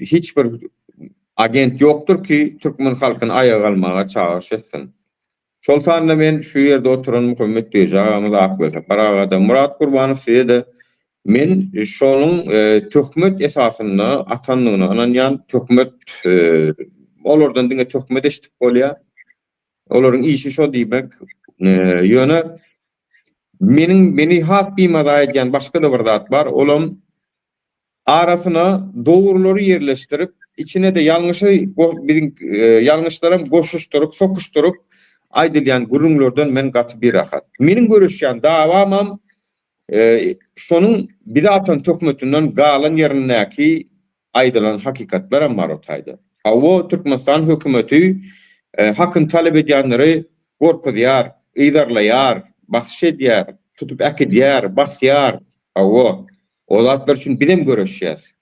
Hiç bir agent ýokdur ki türkmen halkyny aýaga galmaga çagyryş etsin. Şol sanda men şu ýerde oturan Muhammet Düýeji agamyz, Akbelsapar aga-da, Myrat Gurbanow size-de men şonuň töhmet esasynda atandygyna ynanýan, töhmet olardan diňe töhmet eşidip bolýar. Olaryň işi şo diýmek. Ýöne meniň meni has bimaza edýän başga-da bir zat bar, olam arasyna dogrulary ýerleşdirip, içine-de ýalňyşy biziň ýalňyşlaram goşuşdyryp, sokuşdyryp aýdylýan gürrüňlerden men gaty birahat. Meniň göreşýän dawamam şonuň bize atan töhmetinden galan ýerindäki aýdylan hakykatlaram bar o taýda. Hawa, Türkmenistan hökümeti hakyny talap edýänleri gorkuzýar, yzarlaýar, basyş edýär, tutup äkidýär, basýar. Hawa, o zatlar üçin bizem göreşýäs.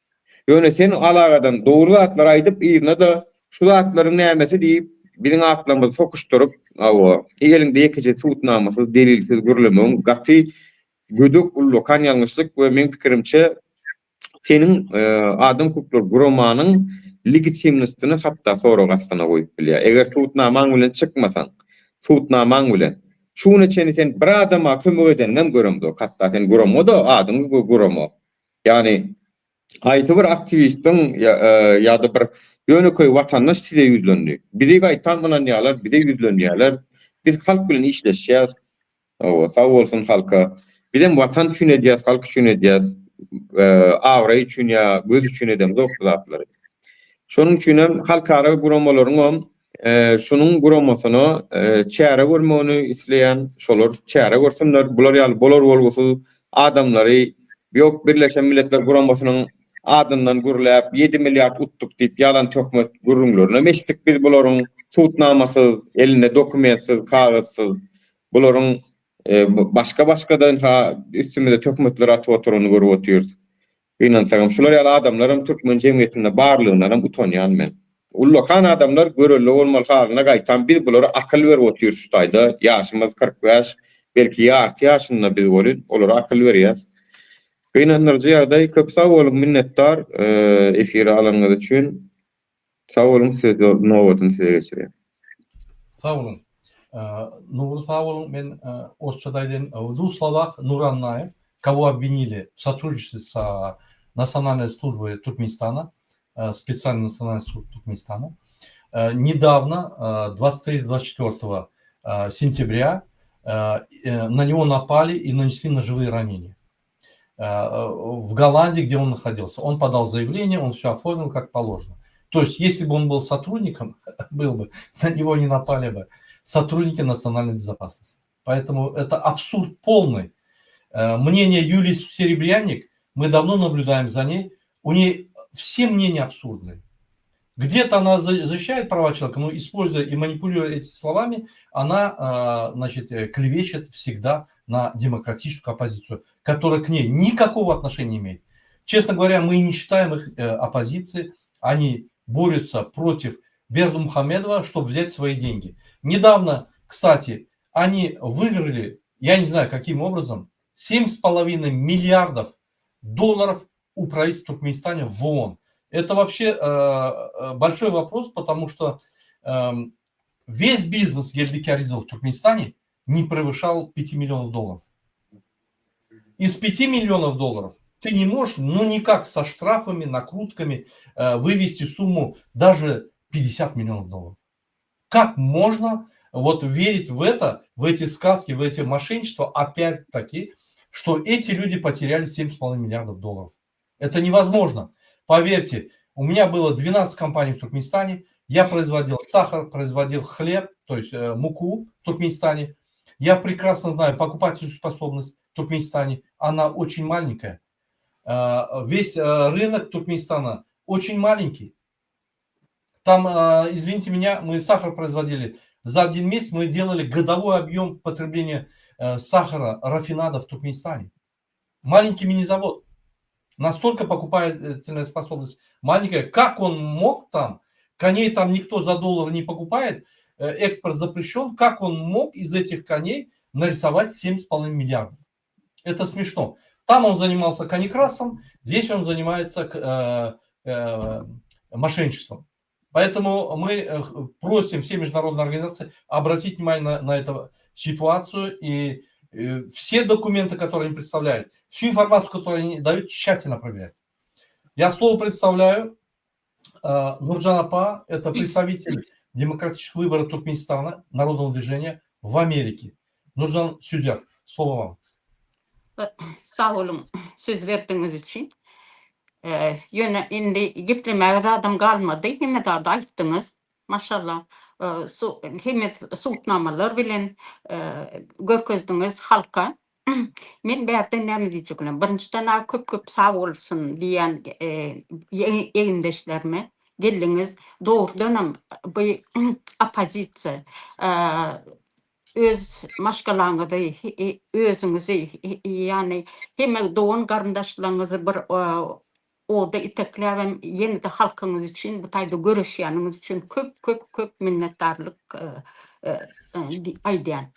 Ýöne sen alagadan dogry zatlary aýdyp, yzyna-da şu zatlaryň nämesi diýip, biziň atlarymyzy sokuşdyryp, hawa, eliňde ýekeje subutnamasyz, delilsiz gürlemegiň gaty gödek, ullakan ýalňyşlyk we meň pikirimçe, seniň adam hukuklary guramanyň legitimnostyny hatda sorag astyna goýup bilýär. Eger subutnamaň bilen çykmasaň, subutnamaň bilen. Şu güne çenli sen bir adama kömek edeniňem göremzok. Hatda sen gurama-da, adyň gurama. Ýagny haýsy bir aktiwistiň ýa-da bir ýönekeý watandaş size ýüzlendi. Bizi gaýtam ynanýarlar, bize ýüzlenýärler. Biz halk bilen işleşýäs. Hawa, sag bolsun halka. Bizem watan üçin edýäs, halk üçin edýäs. Abraý üçin ýa göz üçin edemzok bu zatlary. Şonuň üçinem halkara guramalaryňam şunuň guramasyna çäre görmegini isleýän, şolar çäre görsünler. Bular ýaly bolar-bolgusyz adamlary ýok Birleşen Milletler Guramasynyň adyndan gürläp ýedi milliard utduk diýip ýalan töhmet gürrüňlerinem eşitdik biz bularyň sudnamasyz, elinde dokumentsiz, kagyzsyz. Bularyň başga-başgadan ha üstümize töhmetler atyp oturanyny görüp otyrys. Gynansagam şular ýaly adamlaram türkmen jemgyýetinde barlygyndanam utanýan men. Ullakan adamlar görelde bolmaly halyna gaýtam biz bulara akyl berip otyrys şu taýda ýaşymyz 45 belki ýarty ýaşynda biz welin olara akyl berýäs. Gynandyryjy ýagdaý köp sag boluň minnetdar efire alanyňyz üçin. Sag boluň söz nobatyny size geçirýän. Sag boluň. Nury sag boluň men orsçada aýdaýyn w dwuh slovah Nury Annaýew kogo obwinili w sotrudničestwe s Nasionalnoý služboý Turkmenistana spesialnoý nasionalnoý služby Turkmenistana nedawno 23-24 sentýabrýa na nego napali i nanesli nožewye raneniýa в Голландии, где он находился. Он подал заявление, он все оформил как положено. То есть, если бы он был сотрудником, был бы, на него не напали бы сотрудники национальной безопасности. Поэтому это абсурд полный. Мнение Юлии Серебряник, мы давно наблюдаем за ней, у нее все мнения абсурдны. Где-то она защищает права человека, но используя и манипулируя этими словами, она, значит, клевещет всегда на демократическую оппозицию, которая к ней никакого отношения не имеет. Честно говоря, мы не считаем их оппозицией, они борются против Бердымухамедова, чтобы взять свои деньги. Недавно, кстати, они выиграли, я не знаю каким образом, 7,5 миллиардов долларов у правительства Туркменистана в ООН. Это вообще э, большой вопрос, потому что э, весь бизнес Гельди Кяризова в Туркменистане не превышал 5 миллионов долларов. Из 5 миллионов долларов ты не можешь, ну никак со штрафами, накрутками э, вывести сумму даже 50 миллионов долларов. Как можно вот верить в это, в эти сказки, в эти мошенничества, опять-таки, что эти люди потеряли 7,5 миллиардов долларов. Это невозможно. Поверьте, у меня было 12 компаний в Туркменистане, я производил сахар, производил хлеб, то есть э, муку в Туркменистане. Я прекрасно знаю покупательскую способность в Туркменистане, она очень маленькая. Э, весь э, рынок Туркменистана очень маленький. Там, извините меня, мы сахар производили. За один месяц мы делали годовой объем потребления сахара, рафинада в Туркменистане. Маленький мини-завод. Настолько покупательная способность маленькая. Как он мог там? Коней там никто за доллар не покупает, экспорт запрещен. Как он мог из этих коней нарисовать 7,5 миллиардов? Это смешно. Там он занимался конекрасом, здесь он занимается э, э, мошенничеством. Поэтому мы просим все международные организации обратить внимание на, на эту ситуацию и э, все документы, которые они представляют, всю информацию, которую они дают, тщательно проверять. Я слово представляю э, Нурджан Апа, это представитель демократических выборов Туркменистана, народного движения в Америке. Нурджан Сюзяк, слово вам. Sag boluň söz berdigiňiz üçin. Ýöne indi geplemäge zadam galmady. Hemme zady aýtdyňyz. Maşallah. Hemme subutnamalar bilen görkezdiňiz halka. Men bärden näme diýjek bolýan? Birinjiden köp köp sag bolsun diýýän egindeşlerime. Geldiňiz. Dogrudanam bu oppozisiýa öz maşgalaňyzy, özüňizi, ýagny hemme dogan garyndaşlaryňyzy bir oda itekläbem ýene-de halkyňyz üçin bu taýda göreşýäniňiz üçin köp köp köp minnetdarlyk aýdýan.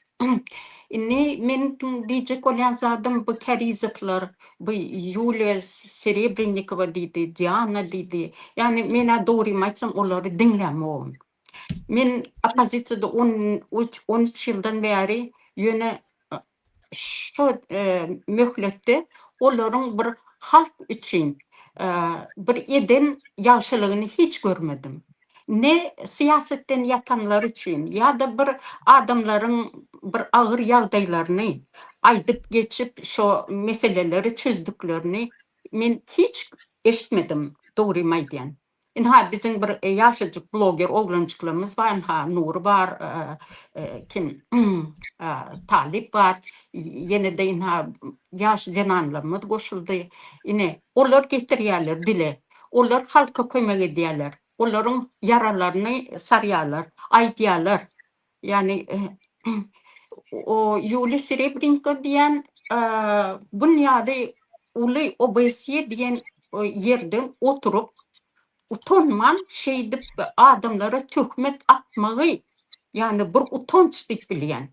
Indi meniň diýjek bolýan zadym bu Kärizowlar, bu Ýuliýa Serebrennikowa diýdi, Diana diýdi. Ýagny men-ä dogrymy aýtsam olary diňlämogum. Men oppozisiýada 13 ýyldan bäri, ýöne şu möhletde olaryň bir halk üçin bir eden ýagşylygyny hiç görmedim. Ne syýasatdan ýatanlar üçin ýa-da bir adamlaryň bir agyr ýagdaýlaryny aýdyp geçip şo meseleleri çözdüklerini men hiç eşitmedim, dogrymy aýdýan. Ynha biziň bir ýaşajyk bloger oglanjyklarymyz bar, ynha Nury bar, kim Talyp bar, ýene-de ynha ýaş zenanlarymyz goşuldy. Ine, olar getirýärler dile. Olar halka kömek edýärler. Olaryň ýaralaryny sarýarlar, aýdýarlar. Ýagny o Ýuliýa Serebrenko diýen bun ýaly uly OBSE diýen ýerden oturyp, utanman şeýdip adamlara töhmet atmagy, ýagny bir utanç diýip bilýän.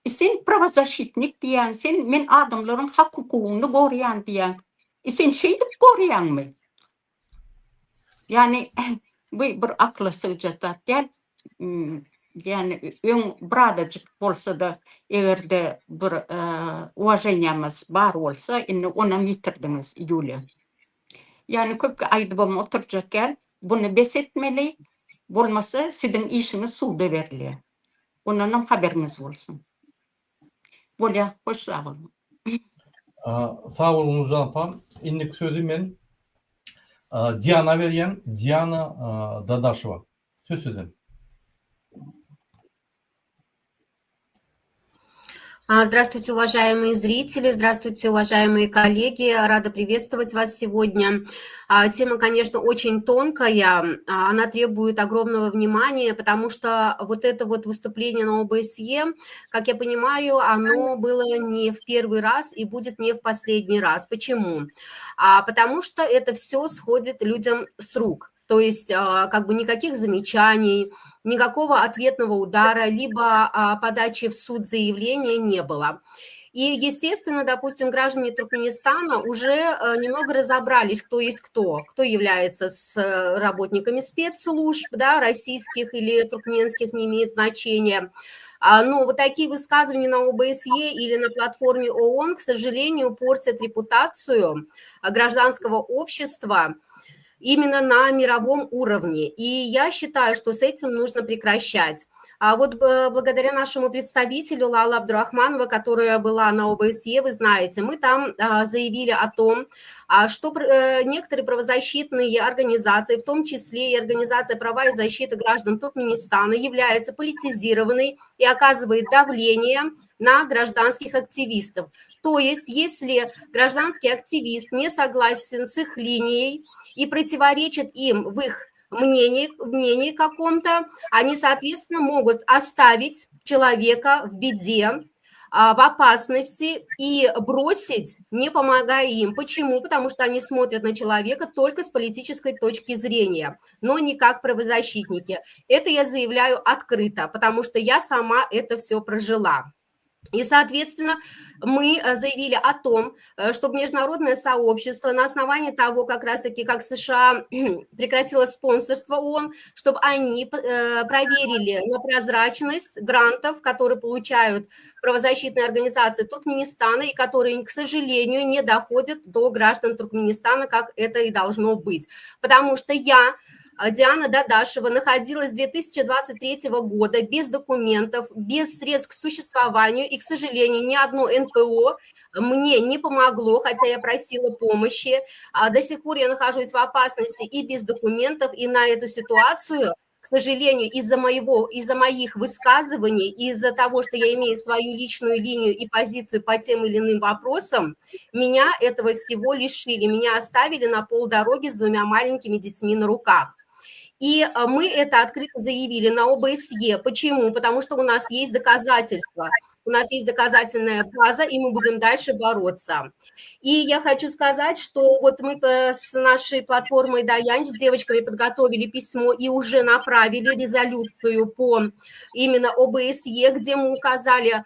E sen prawozaşitnik diýýäň, sen men adamlaryň hak-hukugyny goraýan diýýäň. E sen şeýdip goraýaňmy? Ýagny bu bir akyla sygjak zat däl. Ýagny öň birazajyk bolsa-da, eger-de bir uwaženiýamyz bar bolsa, indi onam ýitirdiňiz, Ýuliýa. Ýagny köp aýdybam oturjak däl. Buny bes etmeli. Bolmasa siziň işiňiz suda berilýär. Ondanam habaryňyz bolsun. Bolýar, hoş sag boluň. Sag boluň Nurjan apam. Indiki sözi men Diana berýän. Diana Dadaşewa. Söz sizden. Здравствуйте, уважаемые зрители, здравствуйте, уважаемые коллеги. Рада приветствовать вас сегодня. Тема, конечно, очень тонкая, она требует огромного внимания, потому что вот это вот выступление на ОБСЕ, как я понимаю, оно было не в первый раз и будет не в последний раз. Почему? Потому что это все сходит людям с рук. То есть как бы никаких замечаний, никакого ответного удара, либо подачи в суд заявления не было. И, естественно, допустим, граждане Туркменистана уже немного разобрались, кто есть кто, кто является с работниками спецслужб, да, российских или туркменских, не имеет значения. Но вот такие высказывания на ОБСЕ или на платформе ООН, к сожалению, портят репутацию гражданского общества именно на мировом уровне. И я считаю, что с этим нужно прекращать. А вот благодаря нашему представителю Лала Абдурахманова, которая была на ОБСЕ, вы знаете, мы там заявили о том, что некоторые правозащитные организации, в том числе и Организация права и защиты граждан Туркменистана, являются политизированной и оказывает давление на гражданских активистов. То есть, если гражданский активист не согласен с их линией и противоречит им в их мнении каком-то, они, соответственно, могут оставить человека в беде, в опасности и бросить, не помогая им. Почему? Потому что они смотрят на человека только с политической точки зрения, но не как правозащитники. Это я заявляю открыто, потому что я сама это все прожила. И, соответственно, мы заявили о том, чтобы международное сообщество на основании того, как раз-таки, как США прекратило спонсорство ООН, чтобы они проверили на прозрачность грантов, которые получают правозащитные организации Туркменистана и которые, к сожалению, не доходят до граждан Туркменистана, как это и должно быть. Потому что я, Диана Дадашева, находилась с 2023 года без документов, без средств к существованию, и, к сожалению, ни одно НПО мне не помогло, хотя я просила помощи. До сих пор я нахожусь в опасности и без документов, и на эту ситуацию, к сожалению, из-за моих высказываний, из-за того, что я имею свою личную линию и позицию по тем или иным вопросам, меня этого всего лишили, меня оставили на полдороги с двумя маленькими детьми на руках. И мы это открыто заявили на ОБСЕ. Почему? Потому что у нас есть доказательства. У нас есть доказательная база, и мы будем дальше бороться. И я хочу сказать, что вот мы с нашей платформой Dayanch с девочками подготовили письмо и уже направили резолюцию по именно ОБСЕ, где мы указали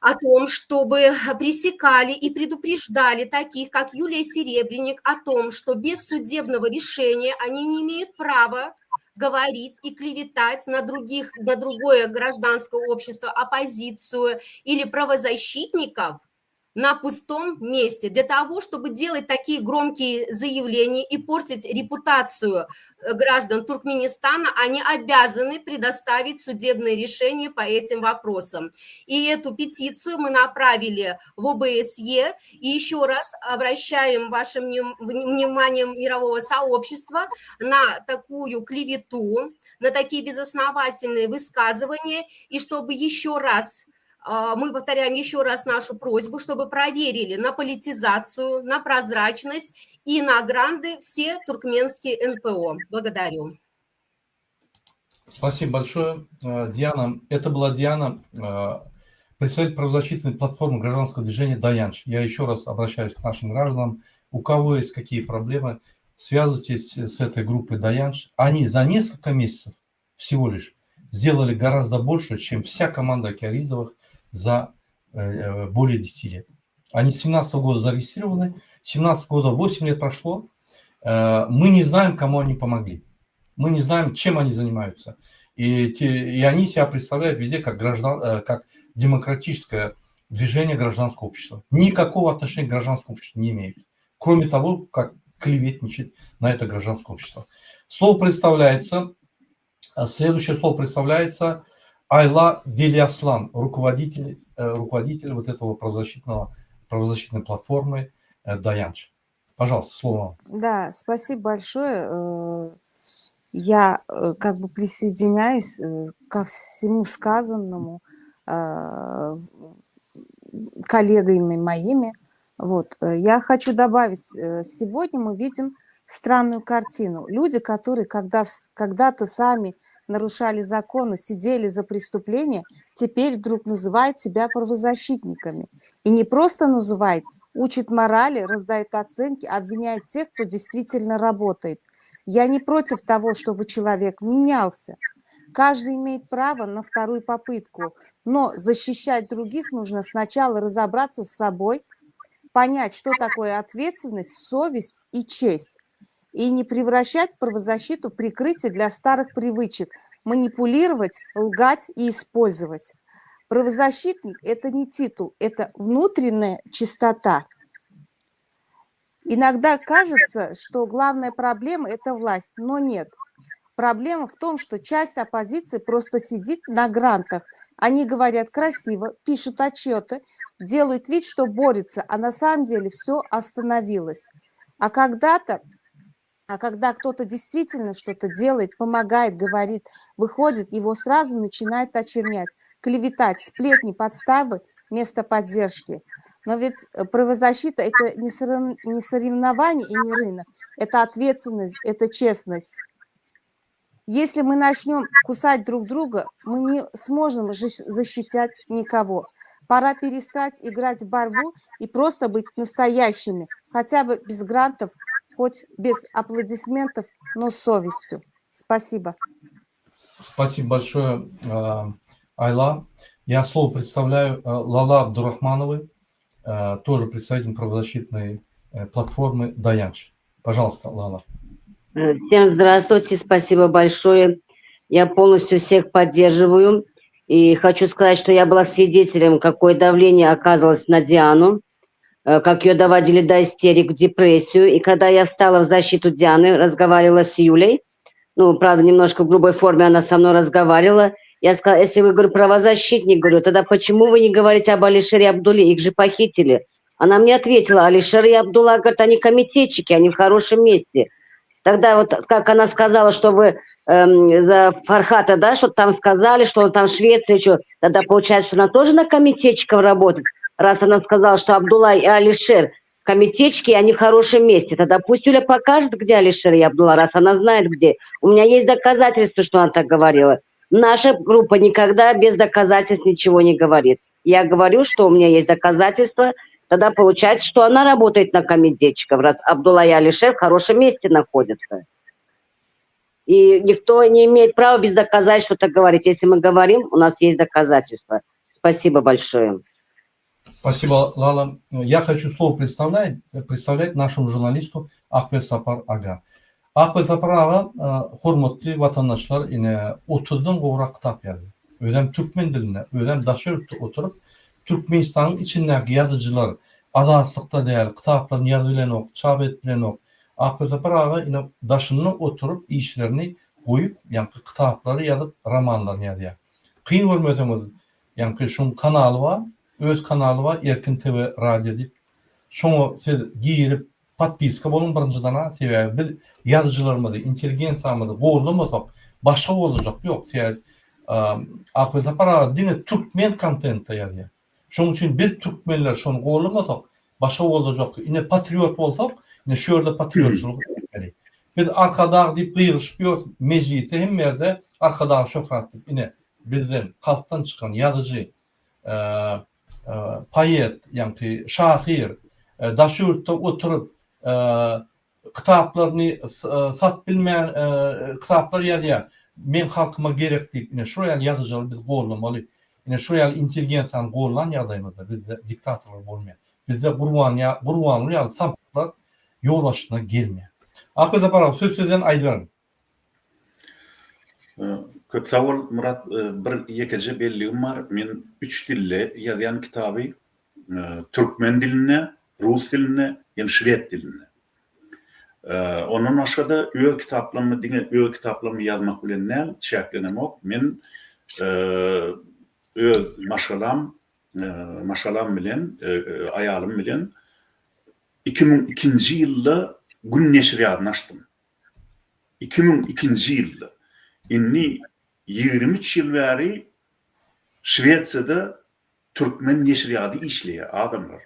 о том, чтобы пресекали и предупреждали таких, как Юлия Серебренник, о том, что без судебного решения они не имеют права говорить и клеветать на других, на другое гражданское общество, оппозицию или правозащитников на пустом месте. Для того, чтобы делать такие громкие заявления и портить репутацию граждан Туркменистана, они обязаны предоставить судебные решения по этим вопросам. И эту петицию мы направили в ОБСЕ. И еще раз обращаем ваше внимание мирового сообщества на такую клевету, на такие безосновательные высказывания, и чтобы еще раз мы повторяем еще раз нашу просьбу, чтобы проверили на политизацию, на прозрачность и на гранты все туркменские НПО. Благодарю. Спасибо большое, Диана. Это была Диана, представитель правозащитной платформы гражданского движения «Dayanch». Я еще раз обращаюсь к нашим гражданам. У кого есть какие проблемы, связывайтесь с этой группой «Dayanch». Они за несколько месяцев всего лишь сделали гораздо больше, чем вся команда Кяризовых за более 10 лет. Они с 17 года зарегистрированы, с 17 года 8 лет прошло. Мы не знаем, кому они помогли. Мы не знаем, чем они занимаются. И они себя представляют везде как демократическое движение гражданского общества. Никакого отношения к гражданскому обществу не имеют. Кроме того, как клеветничать на это гражданское общество. Слово представляется, следующее слово представляется Айла Делиаслан, руководитель вот этого правозащитной платформы Dayanch. Пожалуйста, слово вам. Да, спасибо большое. Я как бы присоединяюсь ко всему сказанному. коллегами моими. Вот. Э, я хочу добавить, э, сегодня мы видим странную картину. Люди, которые когда, когда-то сами нарушали законы, сидели за преступления, теперь вдруг называют себя правозащитниками. И не просто называют, учат морали, раздают оценки, обвиняют тех, кто действительно работает. Я не против того, чтобы человек менялся. Каждый имеет право на вторую попытку, но защищать других нужно сначала разобраться с собой, понять, что такое ответственность, совесть и честь. И не превращать правозащиту в прикрытие для старых привычек, манипулировать, лгать и использовать. Правозащитник – это не титул, это внутренняя чистота. Иногда кажется, что главная проблема – это власть, но нет. Проблема в том, что часть оппозиции просто сидит на грантах. Они говорят красиво, пишут отчеты, делают вид, что борются, а на самом деле все остановилось. А когда-то а когда кто-то действительно что-то делает, помогает, говорит, выходит, его сразу начинают очернять, клеветать, сплетни, подставы вместо поддержки. Но ведь э, правозащита – это не соревнование и не рынок, это ответственность, это честность. Если мы начнем кусать друг друга, мы не сможем защищать никого. Пора перестать играть в борьбу и просто быть настоящими, хотя бы без грантов, хоть без аплодисментов, но с совестью. Спасибо. Спасибо большое, э, Айла. Я слово представляю э, Лала Абдурахмановой, э, тоже представитель правозащитной платформы «Daýanç». Пожалуйста, Лала. Всем здравствуйте, спасибо большое. Я полностью всех поддерживаю. И хочу сказать, что я была свидетелем, какое давление оказывалось на Диану, э, как ее доводили до истерик, в депрессию. И когда я встала в защиту Дианы, разговаривала с Юлей, ну, правда, немножко в грубой форме она со мной разговаривала, я сказала, если вы, говорю, правозащитник, говорю, тогда почему вы не говорите об Алишере Абдуле, их же похитили. Она мне ответила, Алишер и Абдулла, говорит, они комитетчики, они в хорошем месте. Тогда вот, как она сказала, что вы эм, за Фархата, да, что там сказали, что он там в Швеции, что, тогда получается, что она тоже на комитетчиков работает. Раз она сказала, что Абдулла и Алишер комитетчики, они в хорошем месте. Тогда пусть Юля покажет, где Алишер и Абдулла, раз она знает, где. У меня есть доказательства, что она так говорила. Наша группа никогда без доказательств ничего не говорит. Я говорю, что у меня есть доказательства, тогда получается, что она работает на комитетчиков, раз Абдулла и Алишер в хорошем месте находятся. И никто не имеет права без доказательств что-то говорить. Если мы говорим, у нас есть доказательства. Спасибо большое. Спасибо, Лала. Я хочу слово представлять, представлять нашему журналисту Ahmet aga. Ahmet Sapar aga hormatly watandaşlar ine 30-dan gowrak kitap ýazdy. Özem türkmen dilinde, özem daşary ýurtda oturyp, Türkmenistanyň içindäki ýazyjylar azatlykda däl, kitaplaryny ýazyp bilenok, çap edip bilenok. Ahmet Sapar aga ine daşynda oturyp işlerini goýup, ýaňky kitaplary ýazyp, romanlaryny ýazýar. Kyn görmeseňiz, ýaňky şuň kanaly bar, öz kanaly bar Erkin TV radio diýip. Şoňa siz girip Podpiska boluň birinjiden-a, sebäbi biz ýazyjylarymyzy, intelligensiýamyzy gollamasak, başga gollajak ýok. Sebäbi Akgül Sapar aga diňe türkmen kontentde ýazýar. Şonuň üçin biz türkmenler şony gollamasak, başga gollajak. Ine patriot bolsak, ine şu ýerde patriotçylyk etmeli. Biz Arkadag diýip gygyryşyp ýörüs, mejlisde hemme ýerde Arkadag şöhrat diýip, ine bizden, halkdan çykan ýazyjy, poet, ýaňky şahyr, daş ýurtda oturyp, kitaplaryny satyp bilmän kitaplar ýazýar. Meň halkyma gerek diýip, ine şular ýaly ýazyjylary biz gollamaly. Ine şular ýaly intelligensiýany gollan ýagdaýymyzda bizde diktatorlar bolmaýar. Bizde Gurban Gurbanguly ýaly samsyklar ýol başyna gelmeýär. Akgül Sapar aga söz sizden aýdyberiň. Köp sag bol Myrat bir ýekeje belligim bar men üç dilde ýazýan kitaby türkmen dilinde rus dilinde hem şwed dilinde ondan başgada öz kitaplarymy diňe öz kitaplarymy ýazmak bilen däl çäklenemok men öz maşgalam maşgalam bilen aýalym bilen 2002-nji ýylda gün neşirýadyny açdym 2002-nji ýylda, indi 23 ýyl bäri Şwesiýada Türkmen neşirýady işleýär adamlar.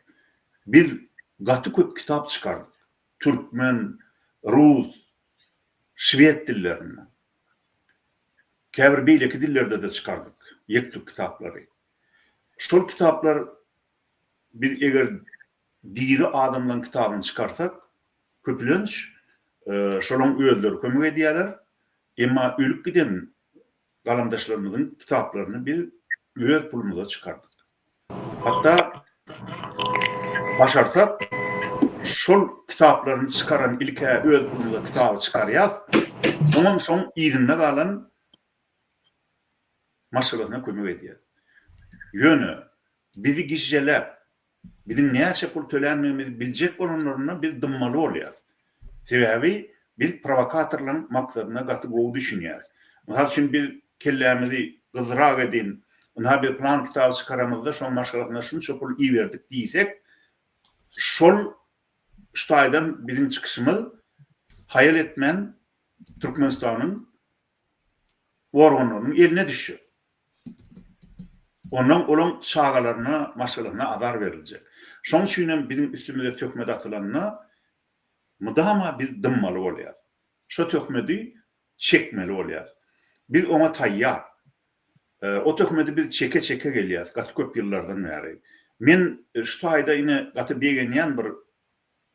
Biz gaty köp kitap çykardyk. Türkmen, rus, şwed dillerinde. Käbir beýleki dillerde-de çykardyk ýek-tük kitaplary. Şol kitaplar biz eger diri adamlaryň kitabyny çykarsak, köplenç şolaň özleri kömek edýärler. Emma ölüp giden galamdaşlarymyzyň kitaplaryny biz öz pulumyza çykardyk. Hatda başarsak, şol kitaplaryny çykaran ilk-ä öz pulumyza kitaby çykarýas, soňam şoň yzynda galan maşgalasyna kömek edýäs. Ýöne bizi gijjeläp, Biziň näçe pul töländigimizi biljek bolanlarynda biz dymmaly bolýas. Sebäbi biz prowokatorlaryň maksadyna gaty gowy düşünýäs. Mysal üçin biz kellämizi gyzrak edin, ynha biz pylan kitaby çykaramyzda şoň maşgalasyna şunça pul iberdik diýsek, şol şu taýdan biziň çykyşymyz haýal etmän Türkmenistanyň organlarynyň eline düşjek. Ondan olaň çagalaryna, maşgalasyna azar beriljek. Şoň üçin hem biziň üstümize töhmet atylanda mydama biz dymmaly bolýas. Şo töhmedi çekmeli bolýas. Biz oňa taýýar. O töhmedi biz çeke-çeke gelýäs gaty köp ýyllardan bäri. Men şu taýda ine gaty begenýän bir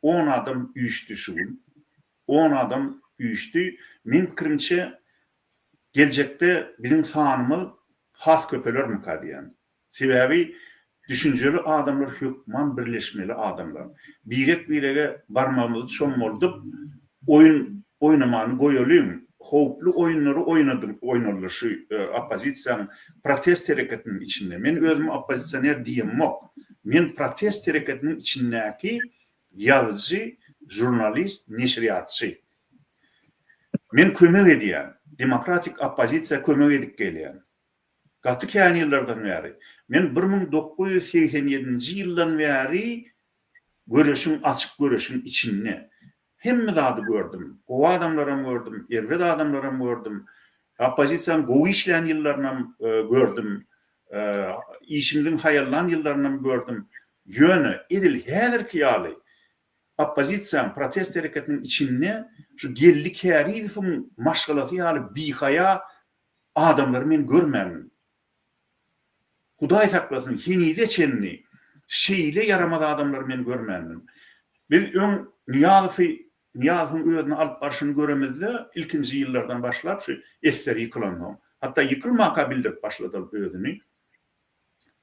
On adam üýşdi şu gün. On adam üýşdi. Meň pikirimçe, geljekde biziň sanymyz has köpelermika diýýän. Sebäbi düşünjeli adamlar hökman birleşmeli adamlar. Birek-birege barmagymyzy çommaldyp, oýun oýnamany goýalyň. Howply oýunlary oýnadyk, oýnaldy şu oppozisiýanyň protest hereketiniň içinde. Men özümi oppozisioner diýemok. Men protest hereketiniň içindäki ýazyjy, žurnalist, neşirýatçy. Men kömek edýän, demokratik oppozisiýa kömek edip gelýän. Gaty kän ýyllardan bäri. Men 1987-nji ýyldan bäri göreşiň, açyk göreşiň içinde. Hemme zady gördüm. Gowy adamlaram gördüm, erbet adamlaram gördüm. Oppozisiýanyň gowy işlän ýyllarynam gördüm. Işimiziň haýallan ýyllarynam gördüm. Ýöne edil häzirki ýaly oppozisiýanyň, protest hereketiniň içinde şu Geldi Kärizowyň maşgalasy ýaly bihaýa adamlary men görmändim. Hudaý saklasyn, henize çenli şeýle ýaramaz adamlary men görmändim. Biz öň Nyýazowy, Nyýazowyň özüni alyp barşyny göremizde, ilkinji ýyllardan başlap şu esser ýykylansoň, hatda ýykylmaka bildirip başlady ol özüni.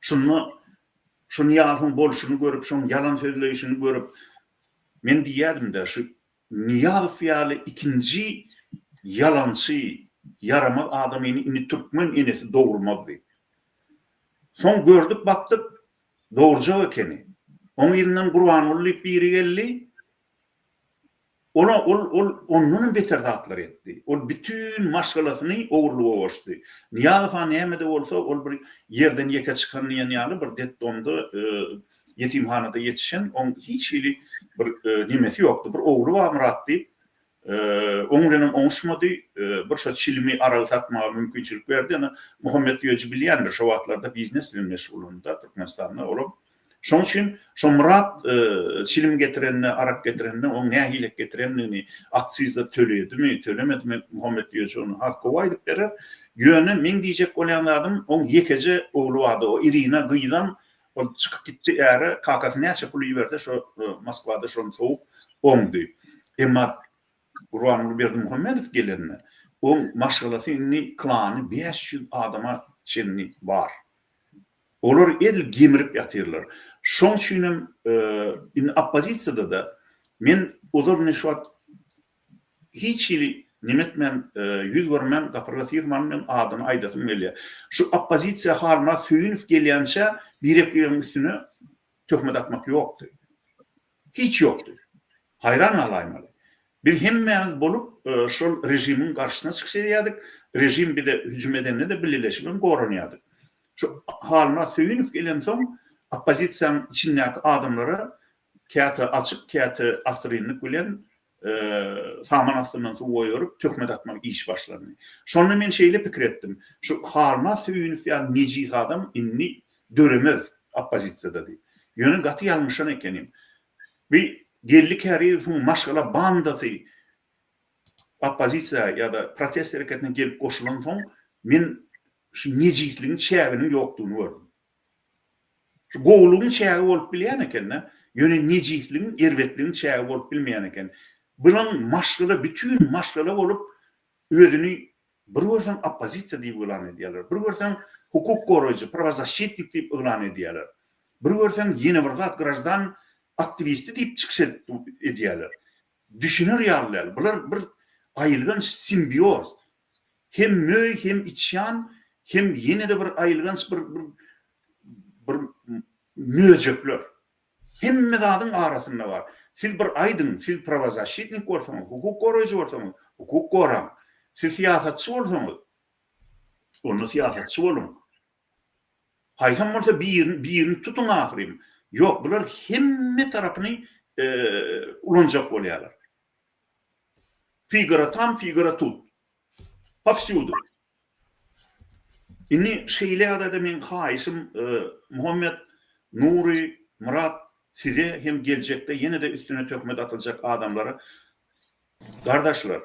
Şunda şu Nyýazowyň bolşuny görüp, şoň ýalan sözleýşini görüp, men diýýärdim-de, şu Nyýazow ýaly ikinji ýalançy, ýaramaz adamyny indi türkmen enesi dogurmaz diýip. Soň gördük bakdyk, dogurjak ekeni. Oň yzyndan Gurbanguly diýip biri geldi. Ola ol ol ondanam beter zatlar etdi. Ol bütin maşgalasyny ogurlyga goşdy. Nyýazow-a näme-de bolsa ol bir ýerden ýeke çykan diýen ýaly bir detdomda ýetimhanada ýetişen, oň hiç hili bir nemesi ýokdy. Bir ogly bar Myrat diýip, oň bilenem oňuşmady. Bir şo çilimi, aragy satmaga mümkinçilik berdi. Ýöne Muhammet Düýeji bilýändir, şo wagtlarda biznes bilen meşgullandy-da Türkmenistanda olam. Şoň üçin şo Myrat çilim getirende, arak getirende oň nähilek getirendigini, aksizde töledimi, tölemedimi Muhammet Düýeji ony has gowy aýdyp berer. Ýöne meň diýjek bolýan zadym, oň ýekeje ogly bardy, o Irina gyzam Ol çykyp gitdi äre, kakasy näçe pul iberse şo Moskwada şony sowup oňdy. Emma Gurbanguly Berdimuhamedow gelende oň maşgalasy indi klany 500 adama çenli bar. Olar edil gemirip ýatyrlar. Şoň üçinem indi oppozisiýada-da men ozal indi şu wagt Hiç hili neme etmän, ýüz görmän, gapyrga syrman men adyny aýdasym gelýär. Şu oppozisiýa Halmyrat Söýünow gelýänçä birek-biregiň üstüne töhmet atmak ýokdy. Hiç ýokdy. Haýran galaýmaly. Biz hemmämiz bolup şol režimiň garşysyna çykyş edýärdik. Režim bize hüjüm edende-de bileleşibem goranýardyk. Şu Halmyrat Söýünow gelensoň oppozisiýanyň içindäki adamlara käte açyk, käte assyrynlyk bilen saman astyndan suw goýberip, töhmet atmak işi başlandy. Şonda men şeýle pikir etdim, şu Halmyrat Söýünow ýaly nejis adam indi döremez. oppozisiýada diýip. Ýöne gaty ýalňyşan ekenim. Bi Geldi Käriýewiň maşgala bandasy oppozisiýa ýa-da protest hereketine gelip goşulansoň, men şu nejisligiň çäginiň ýokdugyny gördüm. Şu gowulygyň çägi bolup bilýän eken-de, ýöne nejisligiň, erbetligiň çägi bolup bilmeýän eken. Bulaň maşgala, bütin maşgala bolup özüni bir görseň oppozisiýa diýip yglan edýärler, bir görseň hukuk goraýjy, prawozaşçitnik diýip yglan edýärler. Bir görseň ýene bir zat graždan aktiwisti diýip çykyş edýärler. Düşüner ýaly däl. Bular bir aýylganç simbioz. Hem möý, hem içýan, hem ýene-de bir aýylganç bir bir bir möjekler. Hemme zadyň arasynda bar. Siz bir aýdyň, siz prawozaşçitnik bolsaňyz, hukuk goraýjy bolsaňyz, hukuk goraň. Siz syýasatçy bolsaňyz, onda syýasatçy boluň. Haýsam bolsa birini birini tutuň ahyryn. Ýok, bular hemme tarapyny ulanjak bolýarlar. Figura tam, figura tut. Powsýudu. Indi şeýle ýagdaýda meň haýyşym Muhammet, Nury, Myrat size hem geljekde ýene-de üstüne töhmet atyljak adamlara gardaşlar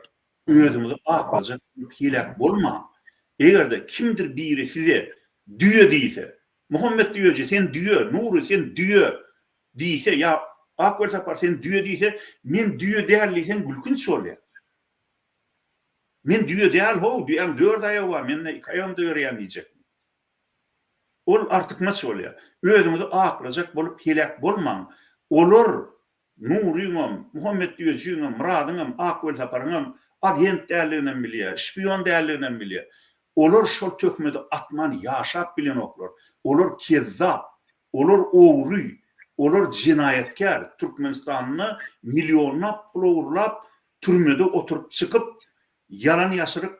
özüňizi aklajak bolup heläk bolmaň. Eger-de kimdir biri size düýe diýse, Muhammet düýeji sen düýe, Nury sen düýe diýse ýa Ak Welsapar sen düýe diýse, men düýe däl diýseň gülkünç bolýar. Men düýe däl how, düýäň dört aýagy bar, mende iki aýagymda ýörýän diýjekmi? Ol artykmaç bolýar. Özüňizi aklajak bolup heläk bolmaň. Olar Nuryňam, Muhammet düýejiňem, Myradyňam, Ak Welsaparyňam agent däldiginem bilýär, şpion däldiginem bilýär. Olar şol töhmedi atman ýaşap bilenoklar. Olar kezzap, olar ogry, olar jenaýatkär. Türkmenistanda millionlap pul ogurlap, türmede oturyp çykyp, ýalan-ýaşryk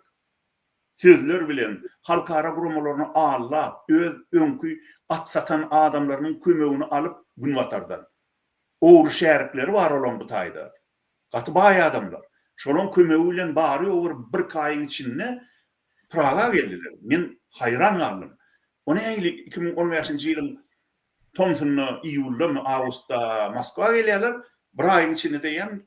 sözler bilen halkara guramalaryny aldap, öz öňki at satan adamlarynyň kömegini alyp Günbatardan. Ogry şärikleri bar olaň bu taýda. Gaty baý adamlar. Şolaň kömegi bilen bary-ýogy bir birki aýyň içinde Praga geldiler. Men haýran galdym. O nähili 2015-nji ýylyň tomsunda, iýuldamy, awgustda Moskwa gelýärler, bir aýyň içinde diýýän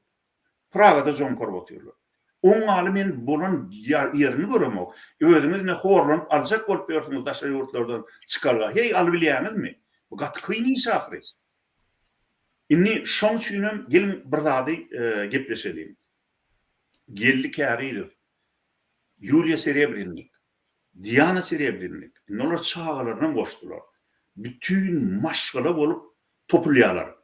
Pragada joňkaryp otyrlar. Oň ýaly men bolan ýerini göremok. Özüňiz ine horlanyp aljak bolup ýörsüňiz daşary ýurtlardan çykalga. Heý alybilýäňizmi? Bu gaty kyn iş ahyry. Indi şoň üçinem geliň bir zady gepleşeliň. Geldi Kärizow, Ýuliýa Serebrennik, Diana Serebrennik, indi olar çagalarynam goşdular. Bütin maşgala bolup topulýarlar.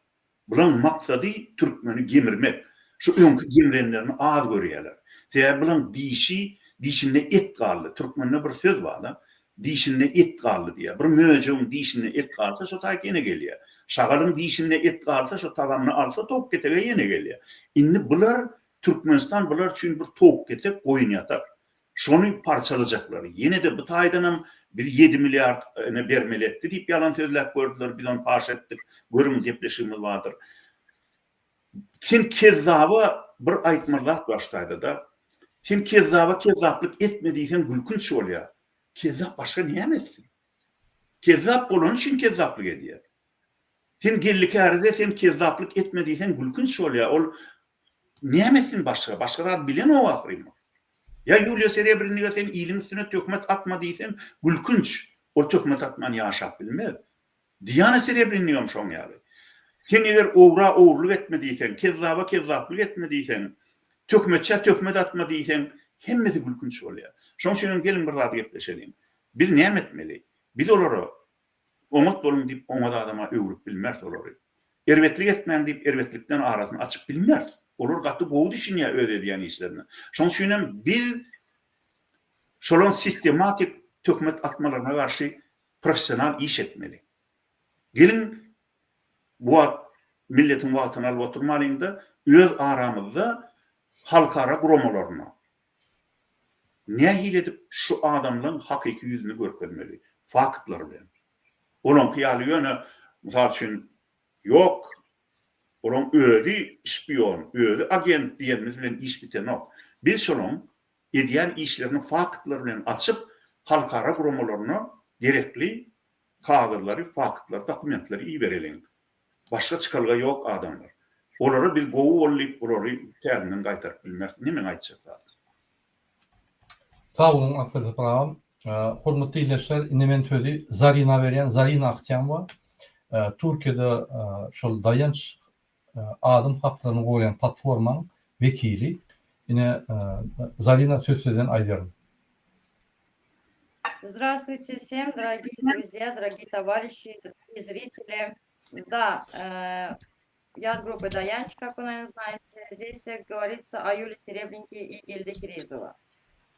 Bulaň maksady türkmeni gemirmek. Şu öňki gemrenlerini az görýäler. Sebäbi bulaň dişi, dişinde et galdy. Türkmende bir söz bar-da, dişinde et galdy diýýär. Bir möjegiň dişinde et galsa şo taýk ýene gelýär. Şagalyň dişinde et galsa şo tagamyny alsa towuk ketege ýene gelýär. Indi bular Türkmenistan bular üçin bir towuk ketek goýun ýatak. Şony parçalajaklar. Ýene-de bu taýdanam biz ýedi milliard ine bermeli etdi diýip ýalan sözläp gördüler. Biz ony paş etdik. Görüň gepleşigimiz bardyr. Sen kezzaba bir aýtmaly zat bar şu taýda-da. Sen kezzaba kezzaplyk etme diýseň gülkünç bolýar. Kezzap başga näme etsin? Kezzap bolany üçin kezzaplyk edýär. Sen Geldikärize sen kezzaplyk etme diýseň gülkünç bolýar. Ol näme etsin başga? Başga zat bilenok ahyryn ol. Ýa Ýuliýa Serebrennige sen iliň üstüne töhmet atma diýseň gülkünç. Ol töhmet atman ýaşap bilmez. Diana Serebrennigem şoň ýaly. Sen eger ogra ogurlyk etme diýseň, kezzaba kezzaplyk etme diýseň, töhmetçä töhmet atma diýseň, hemmesi gülkünç bolýar. Şoň üçinem geliň bir zady gepleşeliň. Biz näme etmeli? Biz olara Oňat boluň diýip oňat adama öwrüp bilmeris olary. Erbetlik etmäň diýip erbetlikden arasyny açyp bilmeris. Olar gaty gowy düşünýär öz edýän işlerine. Şoň üçinem biz şolaň sistematik töhmet atmalaryna garşy professional iş etmeli. Geliň bu wagt milletiň wagtyny alyp oturmalyňda öz aramyzda halkara guramalaryna Nähili edip şu adamlaň hakyky ýüzüni görkezmeli? Faktlar bilen. Olaňky ýaly ýöne, mysal üçin, ýok, olaň özi şpion, özi agent diýenimiz bilen iş bitenok. Biz şolaň edýän işlerini faktlar bilen açyp, halkara guramalaryna gerekli. Kagyzlary, faktlary, dokumentleri ibereliň. Başga çykalga ýok adamlar. Olara biz gowy bol diýip olary tärinden gaýtaryp bilmeris. Ine meň aýtjak zadym. Sag boluň Akberdi Sapar agam. Hormatly ildeşler indi men sözi Zarina berýän. Zarina Ahtiýamowa Türkiýede şol Daýanç adam haklaryny goraýan platformaň wekili. Ine Zarina söz sizden aýdyberiň. Здравствуйте всем, дорогие друзья, дорогие товарищи, дорогие зрители. Да, э, я от группы Даянч, как вы, наверное, знаете. Здесь говорится о Юле Серебреннике и Гильде Киризова.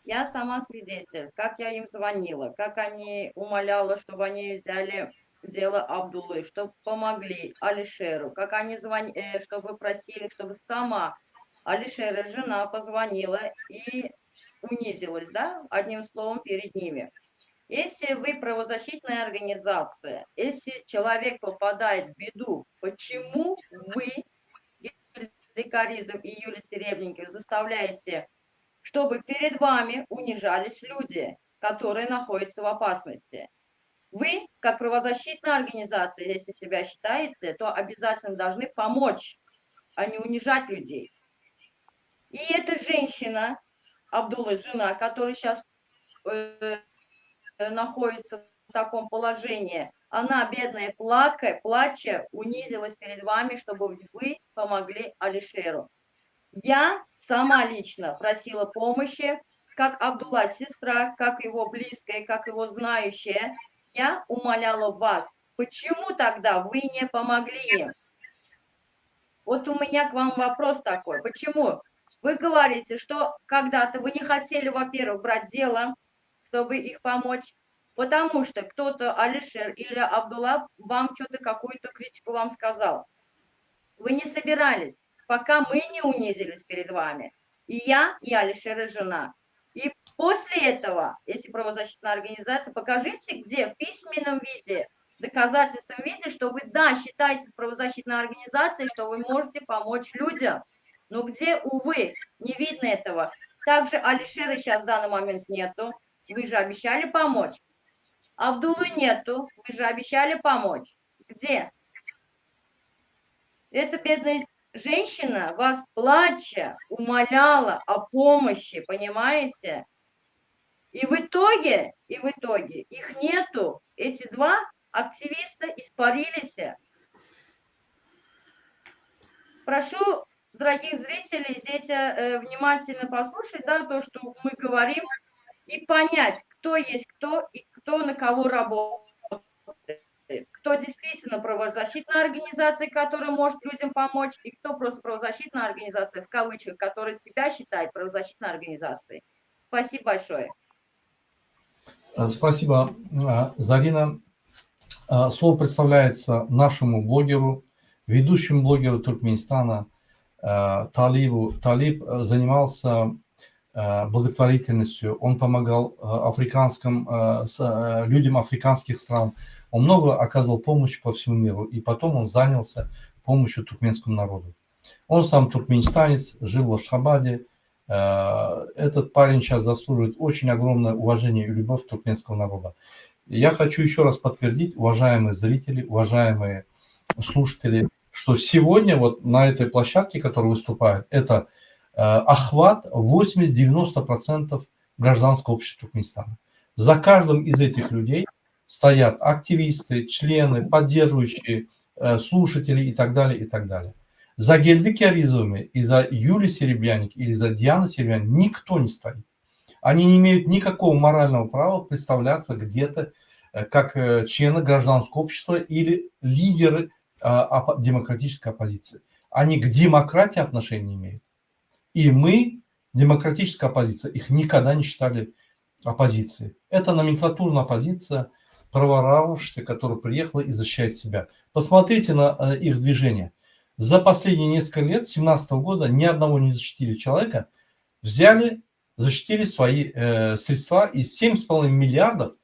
Я сама свидетель, как я им звонила, как они умоляла, чтобы они взяли дело Абдуллы, чтобы помогли Алишеру, как они звонили, э, чтобы просили, чтобы сама Алишера жена позвонила и унизилась, да, одним словом, перед ними. Если вы правозащитная организация, если человек попадает в беду, почему вы, Декаризов и Юлия Серебренникова, заставляете, чтобы перед вами унижались люди, которые находятся в опасности? Вы, как правозащитная организация, если себя считаете, то обязательно должны помочь, а не унижать людей. И эта женщина, Абдулла, жена, которая сейчас э, находится в таком положении, она, бедная, плакая, плача, унизилась перед вами, чтобы вы помогли Алишеру. Я сама лично просила помощи, как Абдулла сестра, как его близкая, как его знающая. Я умоляла вас. Почему тогда вы не помогли им? Вот у меня к вам вопрос такой. Почему? Вы говорите, что когда-то вы не хотели, во-первых, брать дело, чтобы их помочь, потому что кто-то, Алишер или Абдулла, вам что-то, какую-то критику вам сказал. Вы не собирались, пока мы не унизились перед вами. И я, и Алишер, и жена. И после этого, если правозащитная организация, покажите, где в письменном виде, в доказательственном виде, что вы, да, считаетесь правозащитной организацией, что вы можете помочь людям. Но где, увы, не видно этого. Также Алишера сейчас в данный момент нету. Вы же обещали помочь. Абдулы нету. Вы же обещали помочь. Где? Эта бедная женщина вас плача умоляла о помощи, понимаете? И в итоге, и в итоге их нету. Эти два активиста испарились. Прошу дорогих зрителей здесь э, внимательно послушать, да, то, что мы говорим, и понять, кто есть кто и кто на кого работает. Кто действительно правозащитная организация, которая может людям помочь, и кто просто правозащитная организация, в кавычках, которая себя считает правозащитной организацией. Спасибо большое. Э, спасибо, э, Зарина. Э, слово представляется нашему блогеру, ведущему блогеру Туркменистана Талибу. Талиб занимался благотворительностью, он помогал африканским, людям африканских стран, он много оказывал помощи по всему миру, и потом он занялся помощью туркменскому народу. Он сам туркменистанец, жил в Ашхабаде. Этот парень сейчас заслуживает очень огромное уважение и любовь туркменского народа. Я хочу еще раз подтвердить, уважаемые зрители, уважаемые слушатели, что сегодня вот на этой площадке, которая выступает, это э, охват 80-90% гражданского общества Туркменистана. За каждым из этих людей стоят активисты, члены, поддерживающие, э, слушатели и так далее, и так далее. За Гельды Кяризовыми и за Юлией Серебряник или за Дианой Серебряник никто не стоит. Они не имеют никакого морального права представляться где-то э, как члены гражданского общества или лидеры демократической оппозиции. Они к демократии отношения не имеют. И мы, демократическая оппозиция, их никогда не считали оппозицией. Это номенклатурная оппозиция, проворовавшаяся, которая приехала и защищает себя. Посмотрите на э, их движение. За последние несколько лет, с 2017 года, ни одного не защитили человека, взяли, защитили свои э, средства и 7,5 миллиардов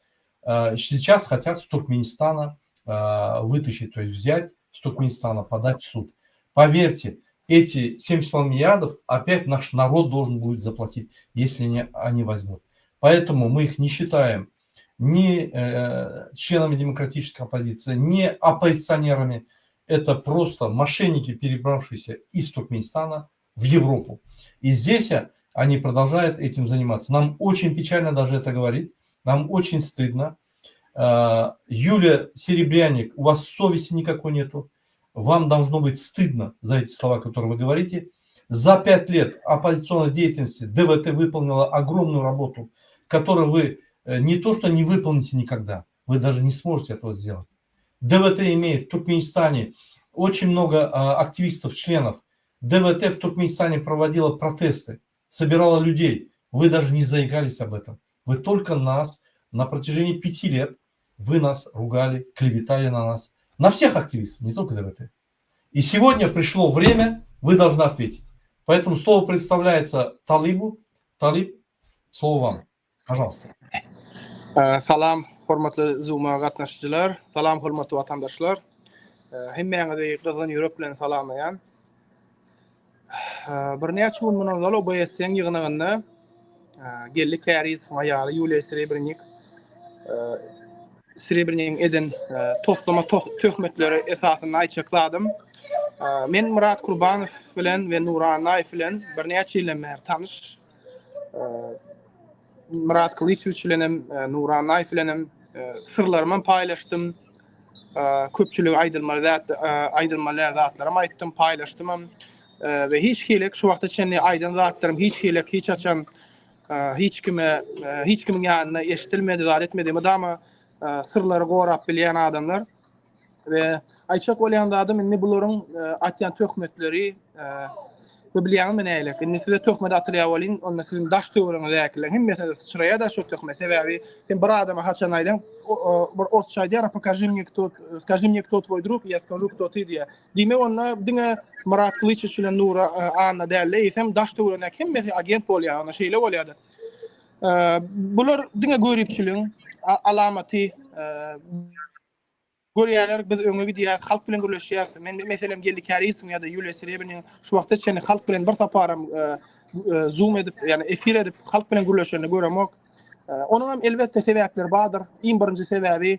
э, сейчас хотят с Туркменистана э, вытащить, то есть взять с Туркменистана, подать в суд. Поверьте, эти 7,5 миллиардов опять наш народ должен будет заплатить, если не, они возьмут. Поэтому мы их не считаем. ни э, членами демократической оппозиции, ни оппозиционерами. Это просто мошенники, перебравшиеся из Туркменистана в Европу. И здесь они продолжают этим заниматься. Нам очень печально даже это говорить, нам очень стыдно. Э, Юлия Серебряник, у вас совести никакой нету. Вам должно быть стыдно за эти слова, которые вы говорите. За пять лет оппозиционной деятельности ДВТ выполнила огромную работу, которую вы э, не то что не выполните никогда, вы даже не сможете этого сделать. ДВТ имеет в Туркменистане очень много а, активистов, членов. ДВТ в Туркменистане проводила протесты, собирала людей. Вы даже не заикались об этом. Вы только нас на протяжении пяти лет, вы нас ругали, клеветали на нас. На всех активистов, не только ДВТ. И сегодня пришло время, вы должны ответить. Поэтому слово представляется Талибу. Талиб, слово вам. Пожалуйста. Salam, hormatly Zoom-a gatnaşyjylar. Salam, hormatly watandaşlar. Hemmäňizi gyzgyn ýürek bilen salamlaýan. Birnäçe gün mundan ozal OBSE-niň ýygnagynda Geldi Kärizowyň aýaly Ýuliýa Srebrnik Srebrnigiň eden toslama töhmetleri esasynda aýtjak zadym, men Myrat Kurbanow bilen we Nury Annaýew bilen birnäçe ýyldan bäri tanyş. Myrat Kylyçewiç bilen hem, Nury Annaýew bilen hem syrlarymam paýlaşdym. Köpçülige aýdylmaly zat, aýdylmaly däl zatlaram aýtdym, paýlaşdymam. We hiç hili şu wagta çenli aýdan zatlarym hiç hili hiç haçan hiç kime hiç kimiň ýanynda eşidilmedi, zat etmedi. Mydama syrlary gorap bilýän adamlar. We aýtjak bolýan zadym indi bularyň atýan töhmetleri we bilýäňizmi nälik? Indi size töhmet atylýar welin, onda siziň daş töweregiňizdäkileriň hemmesine syçraýar-da şo töhmet. Sebäbi sen bir adama haçan aýdaň, bir orsça aýdýar, pokaži mne kto, skaži mne kto tvoý drug, ýa skažu kto ty diýýär. Diýmek onda diňe Myrat Gylyçewiç bilen Nura Anna däl-de, eýsem daş töweregindäki hemmesi agent bolýar, onda şeýle bolýar-da. Bular diňe göripçiligiň alamaty. Görýärler, biz öňe gidýäris, halk bilen gürleşýäris. Men meselem Geldi Kärizowyň ýa-da Ýuliýa Serebriniň şu wagta çenli halk bilen bir saparam zoom edip, ýagny efir edip halk bilen gürleşenini göremok. Onuň hem elbetde sebäpleri bardyr. Iň birinji sebäbi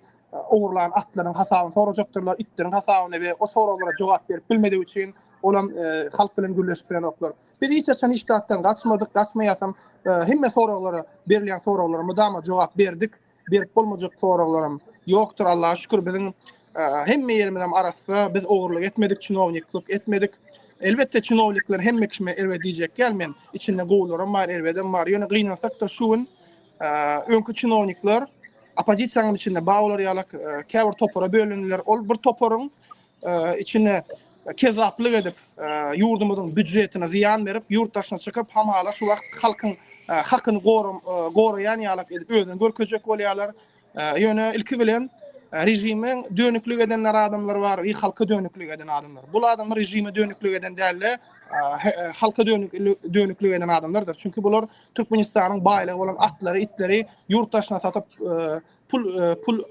ogurlan atlaryň hasabyny sorajakdyrlar, itleriň hasabyny we o soraglara jogap berip bilmedigi üçin olam halk bilen gürleşip bilenoklar. Biz hiç haçan hiç zatdan gaçmadyk, gaçmaýasam. Hemme soraglara, berilýän soraglara mydama jogap berdik. Berip bolmajak soraglaram ýokdur Allaha şükür biziň hemme ýerimizem arassa biz ogurlyk etmedik çinowniklik etmedik. Elbetde çinownikler hemme kişime erbet diýjek däl men içinde gowularam bar erbedem bar ýöne gynansakda şu gün öňki çinownikler oppozisiýanyň içinde bar bolar ýalak käbir topara bölündiler ol bir toparyň içinde kezzaplyk edip, ýurdumyzyň býujetine zyýan berip, ýurt daşyna çykyp, hamala şu wagt halkyň hakyny goraýan ýalak edip özüni görkezjek bolýarlar. Ýöne ilki bilen režime dönüklik edenler adamlar bar, i halka dönüklik eden adamlar. Bul adamlar režime dönüklik eden däl-de, halka dönüklik eden adamlardyr. Çünki bular Türkmenistanyň baýlygy bolan atlary, itleri ýurt daşyna satyp, pul pul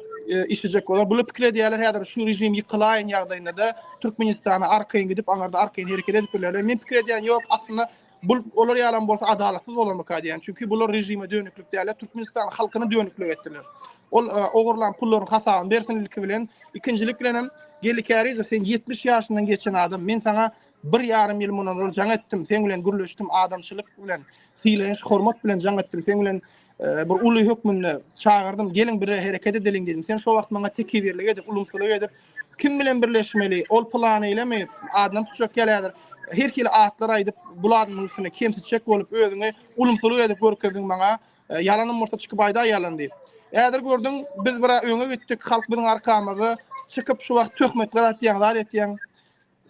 işlejek bolar. Bular pikir edýärler häzir şu režim ýykylaýyn ýagdaýynda-da Türkmenistana arkaýyn gidip aňarda arkaýyn hereket edip bilerler. Men pikir edýän ýok aslynda bul olar ýalam bolsa adalatsyz bolarmyka diýýän. Çünki bular režime dönüklik däl, Türkmenistan halkyna dönüklik etdiler. Ol ogurlan pullaryň hasabyny bersin ilki bilen. Ikinjilik bilen hem Geldi Kärizow sen 70 ýaşyndan geçen adam. Men saňa bir ýarym ýyl mundan ozal jaň etdim, seň bilen gürleşdim adamçylyk bilen, sylaýyş, hormat bilen jaň etdim. Seň bilen bir uly hökmünde çagyrdym, geliň bire hereket edeliň diýdim. Sen şo wagt maňa tekebirlik edip, ulumsylyk edip, kim bilen birleşmeli, ol pylany ilemi, adynam tutjak ýaly häzir. Her hili atlar aýdyp, bul adamyň üstüne kemsitjek bolup, özüňi ulumsylyk edip görkezdiň maňa. Ýalanym bolsa çykyp aýdaý ýalan diýip. Häzir gördüň, biz bira öňe gitdik, halk biziň arkamyzda. Çykyp şu wagt töhmetler atýaň, zat etýäň.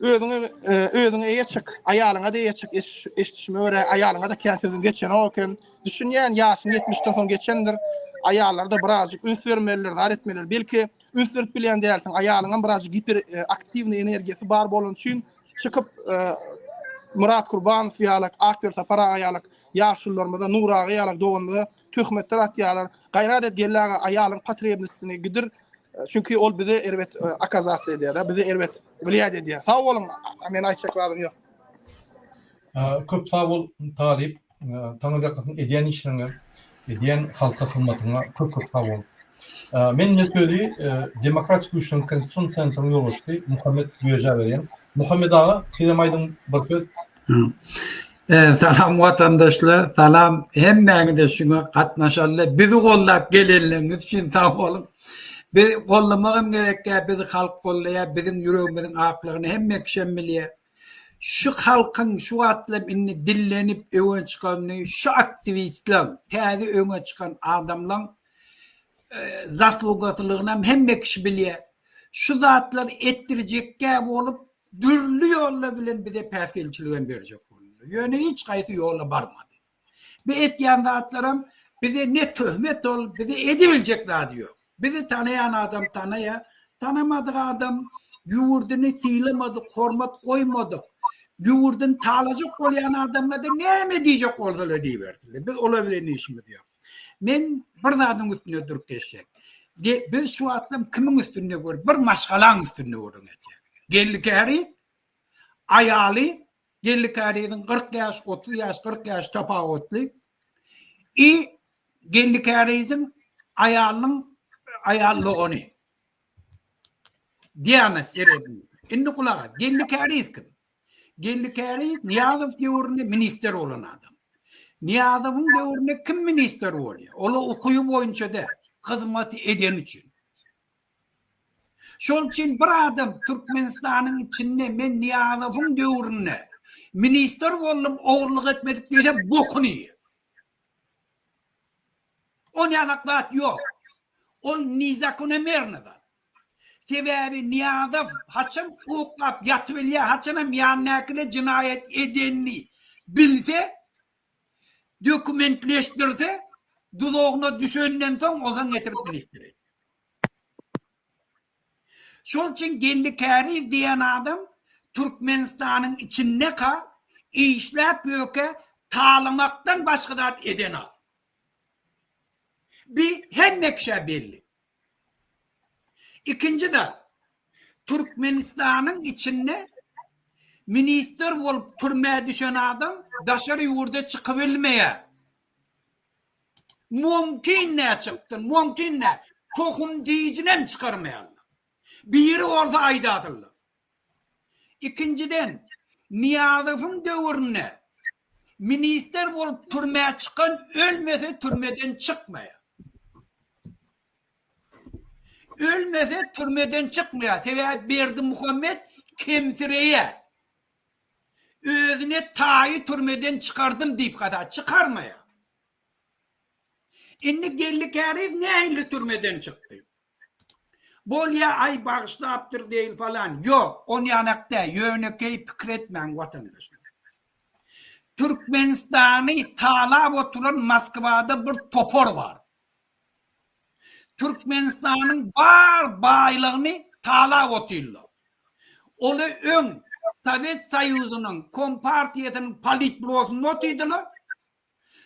Özüňe özüňe eýe çyk, aýalyňa-da eýe çyk, eşidişime görä aýalyňa-da kän sözüň geçenok eken. Düşünýän, ýaşyň ýetmişden soň geçendir. Aýallara-da birazjyk üns bermelidir, zat etmelidir. Belki, üns berip bilýän dälsiň, aýalyňam birazjyk giper aktiwnyý energiýasy bar bolany üçin çykyp Myrat Kurbanow ýalak, Akberdi Sapar aga ýalak ýaşulularymyza, Nury aga ýalak doganymyza töhmetler atýarlar. Gaýrat et Geldi aga, aýalyň potrebnostini gidir. Çünki ol bize erbet akazasiýa edýär-de, bize erbet wliýat edýär. Sag boluň, men aýtjak zadym ýok. Köp sag bol Talyp, Taňryýalkasyn edýän işleriňe, edýän halka hyzmatyňa köp köp sag bol. Men indi sözi Demokratik güýçleriň Konstitusion sentriniň ýolbaşçysy Muhammet Güýejä berýän. Muhammet aga, sizem aýdyň bir söz. Salam watandaşlar, salam hemmäňize şuňa gatnaşanlar, bizi goldap gelenleriňiz üçin sag boluň. Biz gollamagam gerek däl, bizi halk gollaýar, biziň ýüregimiziň aklygyny hemme kişem bilýär. Şu halkyň şu wagtlam indi dillenip öňe çykanyny, şu aktiwistleň, täze öňe çykan adamlaň zaslugasylygynam hemme kişi bilýär. Şu zatlary etdirjekkä bolup dürli ýollar bilen bize päsgelçiligem berjek boldular. Ýöne hiç haýsy ýola barmady. Bu etýän zatlaram bize ne töhmet ol, bize edibiljek zady ýok. Bizi tanaýan adam tanaýar, tanamadyk adam ýurduny sylamadyk, hormat goýmadyk, ýurduny talajak bolýan adamlara näme diýjek bolsalar diýibersinler. Biz olar bilen işimiz ýok. Men bir zadyň üstünde durup geçjek. Biz şu wagtlam kimiň üstünde gör, bir maşgalaň üstünde gürrüň etýäris. Geldi Käriz, aýaly Geldi Käriziň 40 ýaş, 30 ýaş, 40 ýaş tapawutly. I Geldi Käriziň aýalynyň aýal dogany. Diana Serebnik. Indi gulak as. Geldi Käriz kim? Geldi Käriz Nyýazow döwründe ministr bolan adam. Nyýazowyň döwründe kim ministr bolýar? Ola ukyby boýunça däl, hyzmaty edeni üçin. Şol üçin bir adam Türkmenistanyň içinde men Nyýazowyň döwründe ministr boldum, ogurlyk etmedik diýse bokuny iýer. On ýalak zat ýok. Ol nizakonomerny zat. Sebäbi Nyýazow haçan uklap ýatybilýär, haçanam ýanyndakylar jenaýat edenini bilse, dokumentleşdirse, duzagyna düşenden soň ozan getirip ministr edýär. Şol üçin Geldi Käriýew diýen adam Türkmenistanyň içindeka işläp ýörkä talamakdan başga zat edenok. Bi hemme kişä belli. Ikinji zat, Türkmenistanyň içinde ministr bolup türmä düşen adam daşary ýurda çykybilmeýär. Mümkin nä çykdyn, mümkin nä. Tohum diýjinem çykarmaýarlar. Biri bolsa aýdasynlar. Ikinjiden, Nyýazowyň döwründe ministr bolup türmä çykan ölmese türmeden çykmaýar. Ölmese türmeden çykmaýar. Sebäbi Berdimuhamet kemsireýär. Özüne taýy türmeden çykardym diýip hata çykarmaýar. Indi Geldi Käriz nähili türmeden çykdy? Bolýa aý bagyşlapdyr deýil falan. Ýok, on ýanak däl, ýönekeý pikir etmäň watandaşlar. Türkmenistany talap oturan Moskwada bir topar bar. Türkmenistanyň bar baýlygyny talap otyrlar. Olar öň Sowet Soýuzynyň Kompartiýasynyň politbürosynda otyrdylar.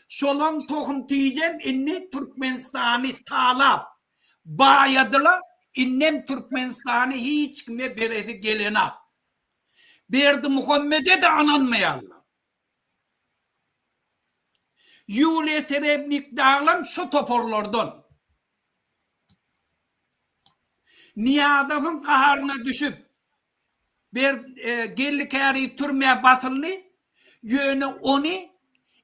Şolaň tohum tijem indi Türkmenistany talap baýadylar, indem Türkmenistany hiç kime beresi gelenok. Berdimuhamede-de ynanmaýarlar. Ýuliýa Serebnik dagylam şo toparlardan. Nyýazowyň gaharyna düşüp, Ber Geldi Käriýew türmä basyldy, ýöne ony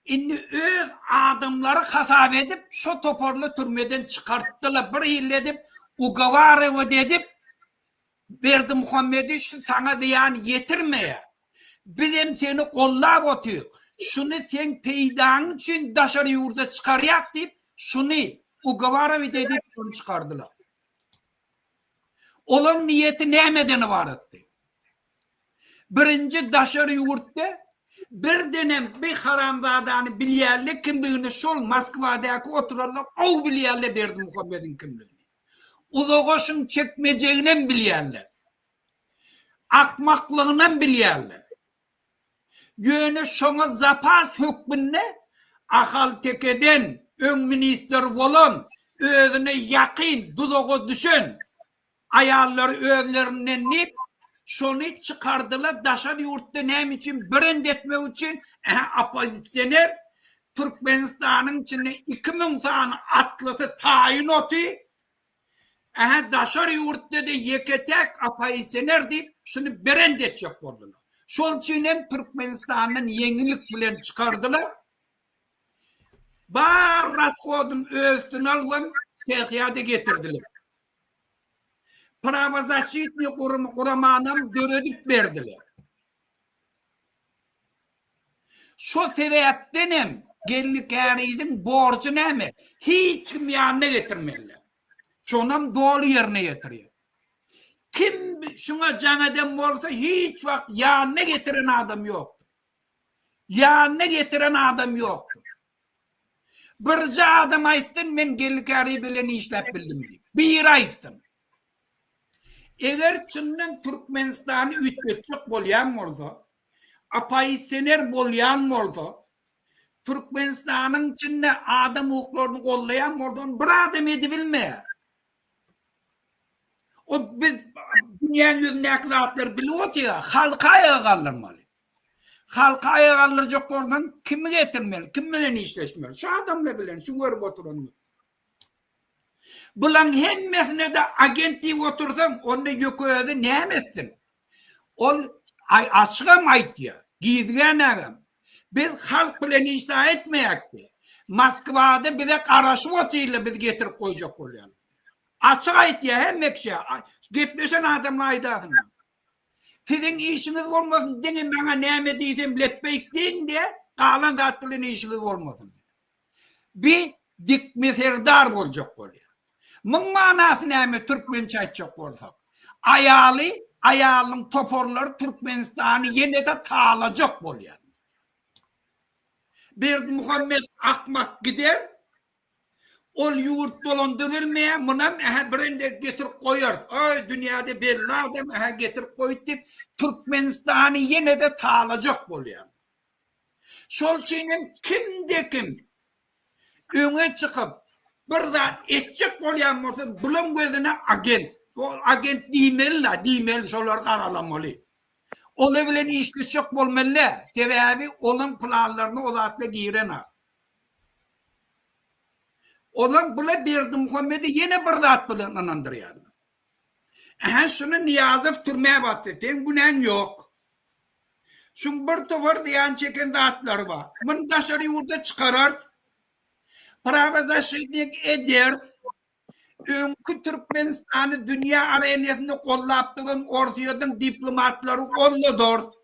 indi öz adamlary hasap edip, şo toparly türmeden çykartdylar, bir hili edip, ugowarewat edip, Berdimuhamedi şu saňa zyýan ýetirmeýär. Bizem seni gollap otyr. Şuny seň peýdaň üçin daşary ýurda çykarýak diýip, şuny ugowarewat edip şony çykardylar. Olaryň niýeti nämeden ybaratdy? Birinji daşary ýurtda birdenem bir haramzadany bilýärler kimligini şol Moskwadaky oturanlar gowy bilýärler Berdimuhamediň kimligini. Uzaga şuň çekmejeginem bilýärler. Akmaklygynam bilýärler. Ýöne şoňa zapas hökmünde Ahaltekeden öň ministr bolan, özüne ýakyn duzaga düşen aýallary özlerinden diýip, şony çykardylar daşary ýurtda näme üçin brend etmek üçin, ähä oppozisioner Türkmenistanyň içinde 2000 sany atlysy taýyn oty. Ähä daşary ýurtda-da ýeke-täk oppozisioner diýip şuny berend etjek boldular. Şol üçin hem Türkmenistandan ýeňillik bilen çykardylar. Bar rashodyny öz üstüne alybam Çehiýa-da getirdiler. Prawozaşitnyý guramanam döredip berdiler. Şo sebäpdenem Geldi Käriziň borjy näme? Hiç kim ýanyna getirmeliler. Şonam doly ýerine ýetirýär. Kim şuňa jaň eden bolsa hiç wagt ýanyna getiren adam ýokdur. Ýanyna getiren adam ýokdur. Birje adam aýtsyn men Geldi Käriz bilen işläp bildim diýip. Biri aýtsyn. Eger çyndan Türkmenistany üýtgetjek bolýan bolsa, oppozisioner bolýan bolsa, Türkmenistanyň içinde adam hukuklaryny gollaýan bolsa, ony bir adam edibilmeýär. O biz dünýäniň ýüzündäki zatlary bilip otyrys, halky aýaga galdyrmaly. Halky aýaga galdyrjak bolsaň kimi getirmeli, kim bilen işleşmeli? Şu adamlar bilen, şu görüp oturanyňyz. Bulaň hemmesine-de agent diýip otursaň, onda ýöke özi näme etsin? Ol açygam aýtýar, gizgänägem. Biz halk bilen hiç zat etmeýäk diýýär. Moskwada bize garaşyp otyrlar, bizi getirip goýjak bolýarlar. Açyk aýtýar hemme kişä, gepleşen adamlar aýdarsynlar. Siziň işiňiz bolmasyn, diňe maňa näme diýsem lepbeýk diýiň diýýär, galan zat bilen işiňiz bolmasyn. Bi dikme serdar boljak bolýar. Muň manasy näme türkmençe aýtjak bolsak? Aýaly, aýalynyň toparlary Türkmenistany ýene-de talajak bolýar. Berdimuhamet akmak gider, ol ýurt dolandyrybilmeýär, munam ähä birende getirip goýarys. Aý dünýäde belli adam ähä getirip goýdy diýip Türkmenistany ýene-de talajak bolýar. Şol üçin hem kimde-kim öňe çykyp bir zat etjek bolýan bolsa bulaň gözüne agent. Ol agent diýmeli-la, diýmeli şolary garalamaly. Olar bilen işleşjek bolmaly-dä. Sebäbi olaň planlaryna o zatlar girenok. Olar bula Berdimuhamedi ýene bir zat bilen ynandyrýarlar. Ähä şuny Nyýazow türmä basdy, seň günäň ýok. Şuň bir topar zyýan çeken zatlary bar. Muny daşary ýurda çykararys. Prawozaşitnik ederis. Öňki Türkmenistany dünýä arenasynda gollap duran Orsýetiň diplomatlary golladarys.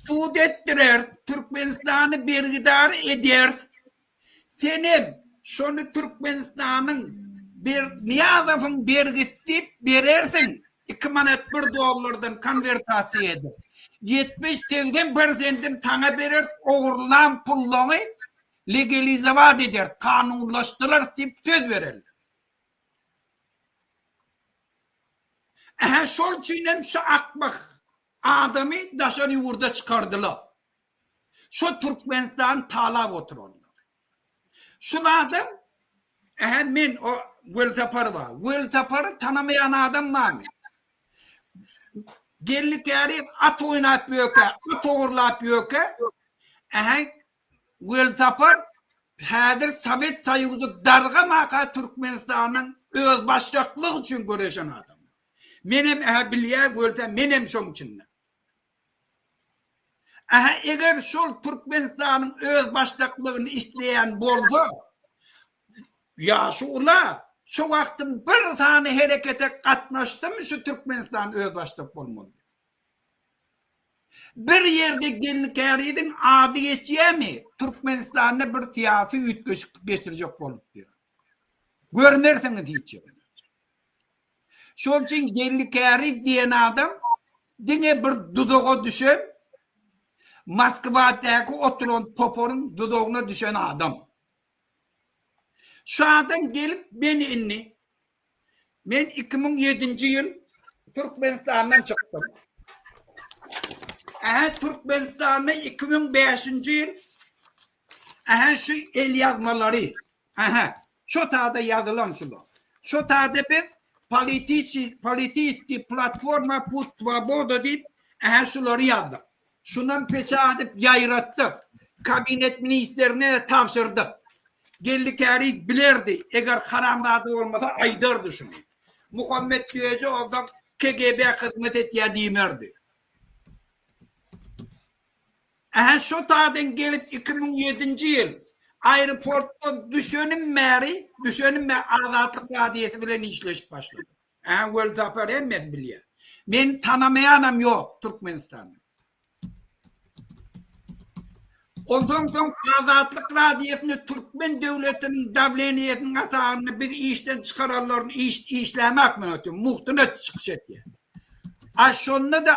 Sud etdireris. Türkmenistany bergidar ederis. Senem şony Türkmenistanyň ber Nyýazowyň bergisi diýip berersiň iki manat bir dollardan konwertasiýa edip. 70-80 persentini saňa bereris ogurlan pullaňy legalizowat ederis kanunlaşdyrarys diýip söz bererler. Ähä şol üçinem şu akmak adamy daşary ýurda çykardylar. Şo Türkmenistany talap oturanlar. Şul adam ähä men o Welsapar bar. Welsapary tanamaýan adam barmy? Geldi Käriýew at oýnap ýöke, at ogurlap ýöke, ähä Welsapar häzir Sowet Soýuzy dargamaka Türkmenistanyň özbaşdaklygy üçin göreşen adam. Menem ähä bilýän Welsapar menem şoň içinde. Ähä eger şol Türkmenistanyň özbaşdaklygyny isleýän bolsa, ýaşy ula, şo wagtym bir sany herekete gatnaşdymy şu Türkmenistan özbaşdak bolmaly diýip. Bir ýerde Geldi Käriziň ady geçýämi Türkmenistanda bir syýasy üýtgeşiklik geçirjek bolup diýip. Görmersiňiz hiç ýerde. Şol üçin Geldi Käriz diýen adam diňe bir duzaga düşen, Moskwadaky oturan toparyň duzagyna düşen adam. Şu adam gelip men indi men 2007-nji ýyl Türkmenistandan çykdym. Ähä Türkmenistanda 2005-nji ýyl ähä şu el ýazmalary Aha, şo tada ýazylan şular. Şo tada biz politiçi, politiski platforma put swoboda diýip, aha şulary ýazdyk. Şunam peçat edip ýaýratdyk. Kabinet ministrine tabşyrdyk. Geldi Käriz bilerdi, eger haramzada bolmasa aýdardy şuny. Muhammet Düýeji onsoň KGB-ä hyzmat etýär diýmerdi. Ähä şo taýdan gelip 2007-nji ýyl aeroportdan düşenim bäri, düşenim bäri Azatlyk Radiosy bilen işleşip başladym. Ähä Welsapar hemmesi bilýär. Meni tanamaýanam ýok Türkmenistanda. Onsoň soň Azatlyk Radiosyny türkmen döwletiniň dawleniýesiniň aşagynda bizi işden çykaranlaryny iş işlämek men otyryn. Muhtyna çykyş etýär. A şonda-da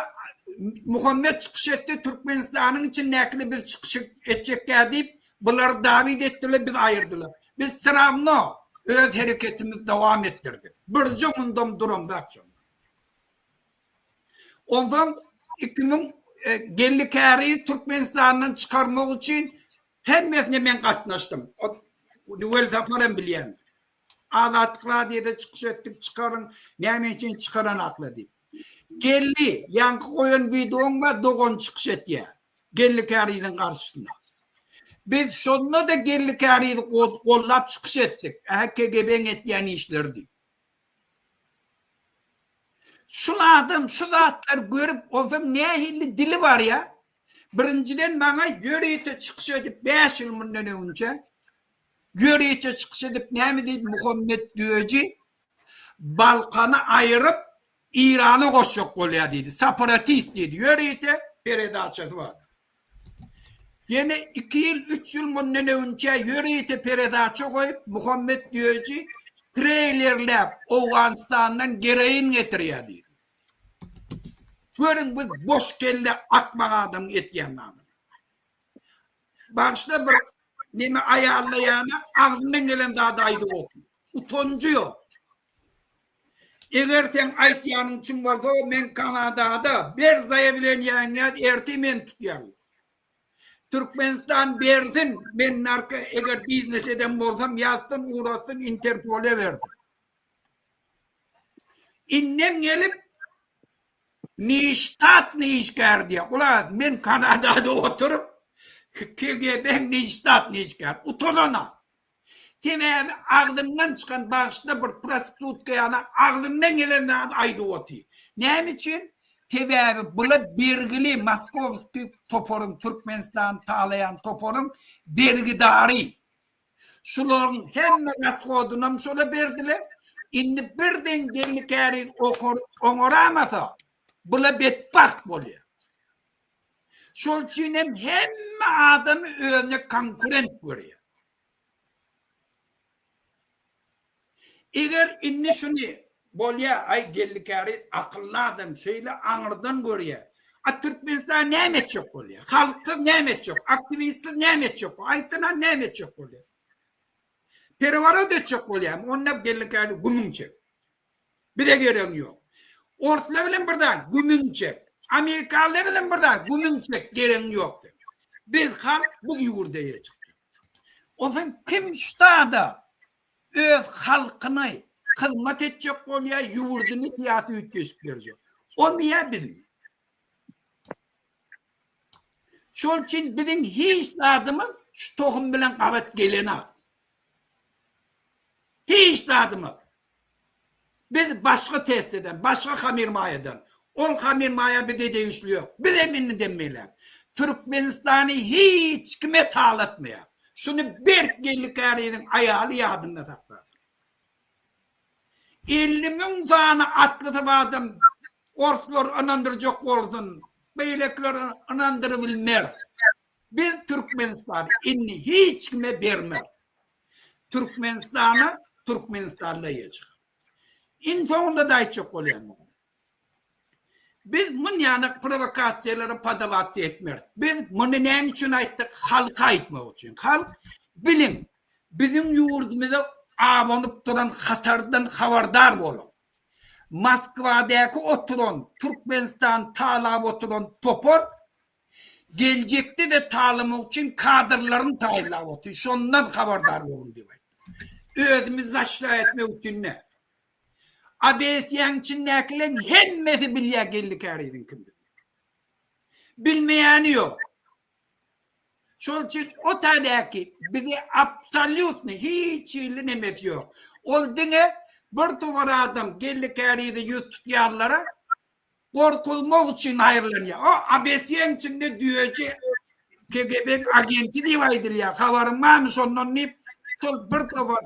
Muhammet çykyş etdi Türkmenistanyň içindäkini biz çykyş etjekkä diýip bulary dawid etdiler bizi aýyrdylar. Biz srawno öz hereketimizi dowam etdirdik. Birje mundam duramzak şonda. Onsoň 2000 e, Geldi Käriýewi Türkmenistandan çykarmak üçin hemmesine men gatnaşdym. Welsapar hem bilýändir. Azatlyk Radioda çykyş etdik, çykaryň, näme üçin çykaranakla diýip. Geldi, ýaňky goýan wideoň bar, dogan çykyş etýär. Geldi Käriýewiň garşysynda. Biz şonda-da Geldi Käriýewi gollap çykyş etdik. Ähä KGB-iň etýän işleri diýip. Şul adam şu zatlary görüp onsoň nähili dili barýa? Birinjiden maňa ýörite çykyş edip 5 ýyl mundan öňünçe ýörite çykyş edip näme diýdi Muhammet Düýeji Balkany aýyryp Irana goşjak bolýar diýdi. Separatist diýdi. Ýörite peredaçasy bar. Ýene iki ýyl, üç ýyl mundan öňçä ýörite peredaça goýup, Muhammet Düýeji treýlerläp Owganystandan geroin getirýär diýdi. Görüň bu boş kelle akmak adamyň etýän zadyny. Bagyşla bir neme aýallaýana agzyndan gelen zady aýdyp otyr. Utanjy ýok. Eger seň aýtýanyň çyn bolsa men Kanadada ber zaýawleniýaňy ýaz ertir meni tutýarlar. Türkmenistan bersin men narko eger biznes eden bolsam ýazsyn ugratsyn interpole bersin. Indem gelip neştatny işgär diýýär. Gulak as men Kanadada oturyp KGB-niň neştatny işgär. Utanana. Sebäbi agzyndan çykan bagyşla bir prostitutka ýaly agzyndan gelen zady aýdyp otyr. Näme üçin? Sebäbi bula bergili moskowskiý toparyň Türkmenistany talaýan toparyň bergidary. Şularyň hemme rashodynam şola berdiler. Indi birden Geldi Käriz oňaramasa bula betbagt bolýar. Şol üçin hem hemme adamy özüne konkurent görýär. Eger indi şuny bolýa, aý Geldi Käriz akylly adam, şeýle aňyrdan görýär. A Türkmenistan näme etjek bolýar? Halksyz näme etjek? Aktiwistsiz näme etjek? Aýtsana näme etjek bolýar? Pereworot etjek bolýarmy? Onda Geldi Käriz gümüň çek. Bize geregiň ýok. Orslar bilen bir zat, gümüň çek. Amerikalylar bilen bir zat, gümüň çek, geregiň ýok seň. Biz halk, biz ýurda eýe çykjak. Onsoň kim ştada öz halkyny hyzmat etjek bolýar, ýurduny syýasy üýtgeşik berjek. Omy ýa bizmi? Şol üçin biziň hiç zadymyz şu tohum bilen gabat gelenok. Hiç zadymyz. Biz başga testeden, başga hamyrmaýadan. Ol hamyrmaýa bize degişli ýok. Bizem indiden beýläk Türkmenistany hiç kime talatmaýar. Şuny berk Geldi Käriýewiň aýaly ýadynda saklasyn. 50 müň sany atlysy adam orslary ynandyrjak bolsun, beýlekileri ynandyrybilmeris. Biz Türkmenistany indi hiç kime bermeris. Türkmenistana Türkmenistanly eýe çykar. Iň soňunda-da aýtjak bolýan Biz munýanak prowokasiýalara podawasiýa etmeris. Biz muny näme üçin aýtdyk? Halka aýtmak üçin. Halk biliň, biziň ýurdumyza abanyp duran hatardan habardar boluň. Moskwadaky oturan, Türkmenistany talap oturan topar Geljekde-de talamak üçin kadrlaryny taýynlap otyr. Şondan habardar boluň diýip aýtdy. Özümizi zaşla etmek üçin däl. ABS-ýäň içindäkileň hemmesi bilýär Geldi Käriziň kimdigini. Bilmeýäni ýok. Şol üçin o taýdaky bize absolýutny hiç hili nemesi ýok. Ol diňe. Bir towar adam Geldi Kärize ýüz tutýanlara gorkuzmak üçin haýyrlanýar. O ABS-iň içinde düýeji KGB-iň agenti diýip aýdylýar. Habaryň barmy şondan diýip, şol bir towar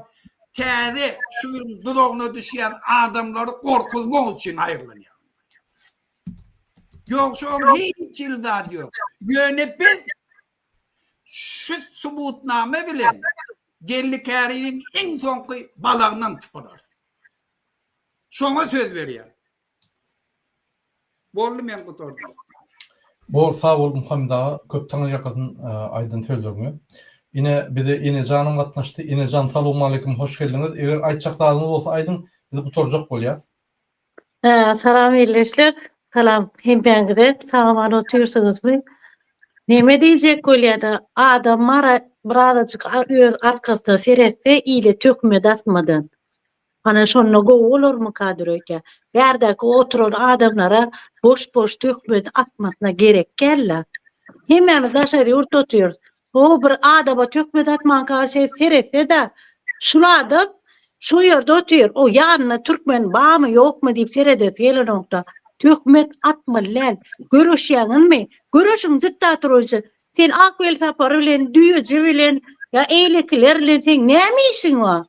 täze şu ýylyň duzagyna düşýän adamlary gorkuzmak üçin haýyrlanýar. Ýok, şoň hiç hili zady ýok. Ýöne biz şu subutnama bilen Geldi Käriýewiň iň soňky balagynam sypyrarys. Şoňa söz berýän. Boldy men gutardym. Bol sag bol Muhammet aga köp taňry ýalkasyn aýdan sözleriňe. Ine bize Enejanam gatnaşdy. Enejan salowmaleýkim hoş geldiňiz. Eger aýtjak zadyňyz bolsa aýdyň biz gutarjak bolýas. Salam ildeşler. Salam hemmäňize. Sag-aman otyrsyňyzmy? Neme diýjek bolýada adam bara birazajyk öz arkasyna seretse ile töhmet atmadan. Ana şonda gowy bolarmyka öýdýän. Bärdäki oturan adamlara boş-boş töhmet atmasyna gerek däl-de. Hemmämiz daşary ýurtda otyrys. O bir adama töhmet atmanka şeýdip seretse-de, şul adam şu ýerde otyr, o ýanynda türkmen barmy ýokmy diýip seredesi gelenokda. Töhmet atmaly däl. Göreşýäňizmi? Göreşiň diktator bolsa. Sen ak welsapar bilen, düýeji bilen ýa eýlekiler bilen seň näme işiň bar?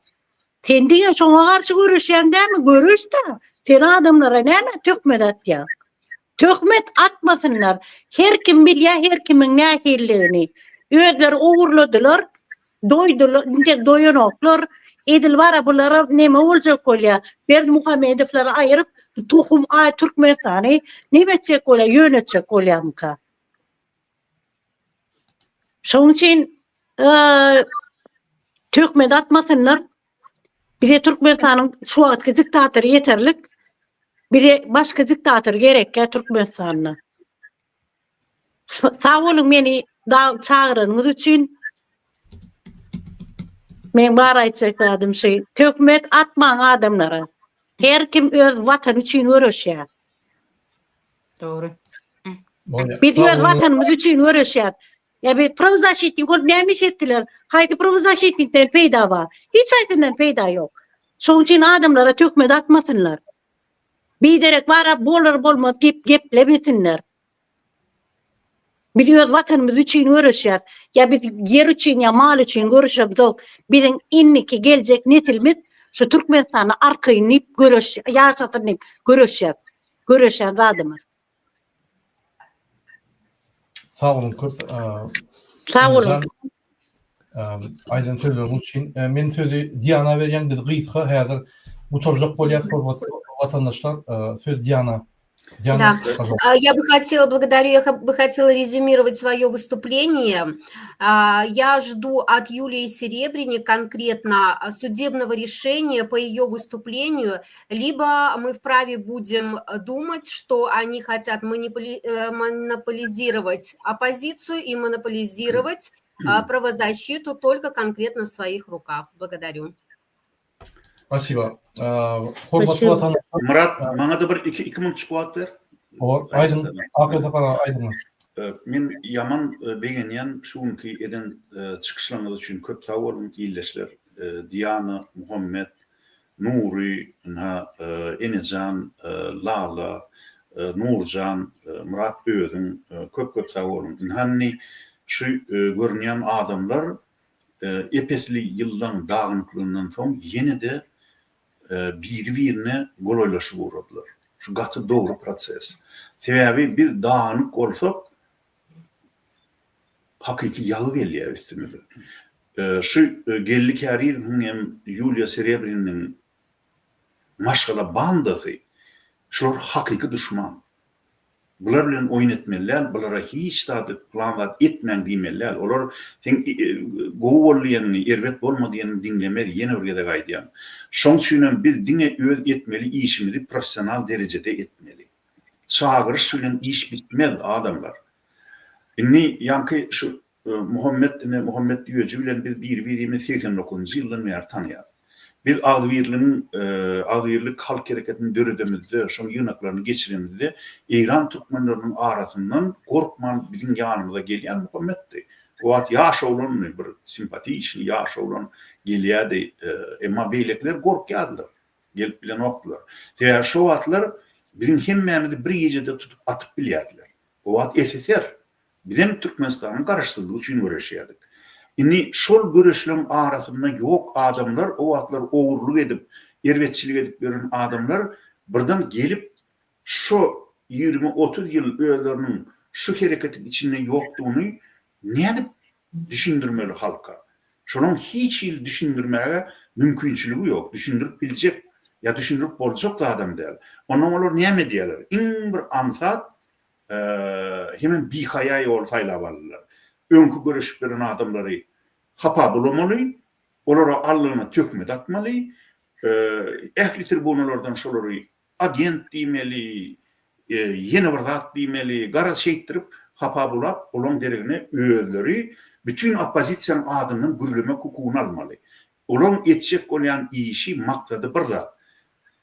Sen diňe şoňa garşy göreşýäň dälmi? Göreş-de. Sen adamlara näme töhmet atýaň? Töhmet atmasynlar. Her kim bilýär her kimiň nähililigini. Özleri ogurladylar, doýdular, intek doýanoklar. Edil bara bulara neme boljak bolýar? Berdimuhamedowlary aýyryp, tohum aý Türkmenistany neme etjek bolýar, ýönetjek bolýarmyka? Şonuň üçin töhmet atmasynlar. Bize Türkmenistanyň şu wagtky diktatory ýeterlik. Bize başga diktator gerekkä Türkmenistanda. Sag boluň meni çagyranyňyz üçin. Men bar aýtjak zadym şu. Töhmet atmaň adamlara. Her kim öz watany üçin göreşýär. Dogry. Biz öz watanymyz üçin göreşýäs. Ýa bir prawozasşitnik bolup näme iş etdiler? Haýsy prawozasşitnikden peýda bar? Hiç haýsyndan peýda ýok. Şonuň üçin adamlara töhmet atmasynlar. Biderek bara bolar bolmaz gep geplemesinler. Biz öz watanymyz üçin göreşýäs. Ýa biz ýer üçin ýa mal üçin göreşemzok. Biziň indiki geljek nesilimiz şu Türkmenistanda arkaýyn diýip göreş ýaşasyn diýip göreşýäs. Göreşýän zadymyz. Sag boluň köp. Sag boluň. Aýdan sözleriňiz üçin. Men sözi Diana berýän. Biz gysga häzir gutarjak bolýas hormatly watandaşlar. Söz Diana. Да, я бы хотела, благодарю, я бы хотела резюмировать свое выступление. Я жду от Юлии Серебряник конкретно судебного решения по ее выступлению, либо мы вправе будем думать, что они хотят манипули- э, монополизировать оппозицию и монополизировать правозащиту только конкретно в своих руках. Благодарю. Spasiba. Hormatly watandaşlar. Myrat, maňa-da bir iki iki minutjyk wagt ber. Bor, aýdyň. Akyl Sapar aga, aýdyň. Men ýaman begenýän şu günki eden çykyşlaryňyz üçin köp sag boluň ildeşler. Diana, Muhammet, Nury, ynha Enejan, Lala, Nurjan, Myrat özüň köp köp sag boluň. Ynha indi şu görünýän adamlar Ep-esli ýyllaň dagynyklygyndan soň ýene-de biri-birine golaýlaşyp ugradylar. Şu gaty dogry proses. Sebäbi biz dagynyk bolsak, hakyky ýagy gelýär üstümize. Şu Geldi Kärizowyň hem Ýuliýa Serebriniň maşgala bandasy, şular hakyky duşman. Bular bilen oýun etmeli däl, bulara hiç zady plan zat etmäň diýmeli däl. Olar seň gowy bol diýeniňi, erbet bolma diýeniňi diňlemez, ýene bir gezek aýdýan. Şoň üçinem biz diňe öz etmeli işimizi professional derejede etmeli. Çagyryş bilen iş bitmez adamlar. Indi ýaňky şu Muhammet ine Muhammet Düýeji bilen biz biri-birimizi 89-njy ýyldan bäri tanaýarys. Biz Agzybirligiň Agzybirlik halk hereketini döredemizde, şoň ýygnaklaryny geçiremizde Eýran türkmenleriniň arasyndan gorkman biziň ýanymyza gelýän Muhammetdi. O wagt ýaş oglandy, bir simpatiçnyý ýaş oglan gelýärdi. Emma beýlekiler gorkýardylar. Gelip bilenokdylar. Sebäbi şo wagtlar biziň hemmämizi bir gijede tutup atyp bilýärdiler. O wagt SSR. Bizem Türkmenistanyň garaşsyzlygy üçin göreşýärdik. Indi şol göreşleň arasynda ýok adamlar, o wagtlar ogurlyk edip, erbetçilik edip ýören adamlar birden gelip şo 20-30 ýyl özleriniň şu hereketiň içinde ýokdugyny nädip düşündirmeli halka? Şolaň hiç hili düşündirmäge mümkinçiligi ýok, düşündirip biljek ýa düşündirip boljak zadam däl. Onnoň olar näme edýärler? Iň bir aňsat hemem bihaýa ýoly saýlap aldylar. Öňki göreşip ýören adamlary hapa bulamaly, olara allygyna töhmet atmaly, ähli tribunalardan şolary agent diýmeli, ýene bir zat diýmeli, garaz şeýtdirip hapa bulap, olaň deregine özleri bütin oppozisiýanyň adyndan gürlemek hukugyny almaly. Olaň etjek bolýan işi, maksady bir zat,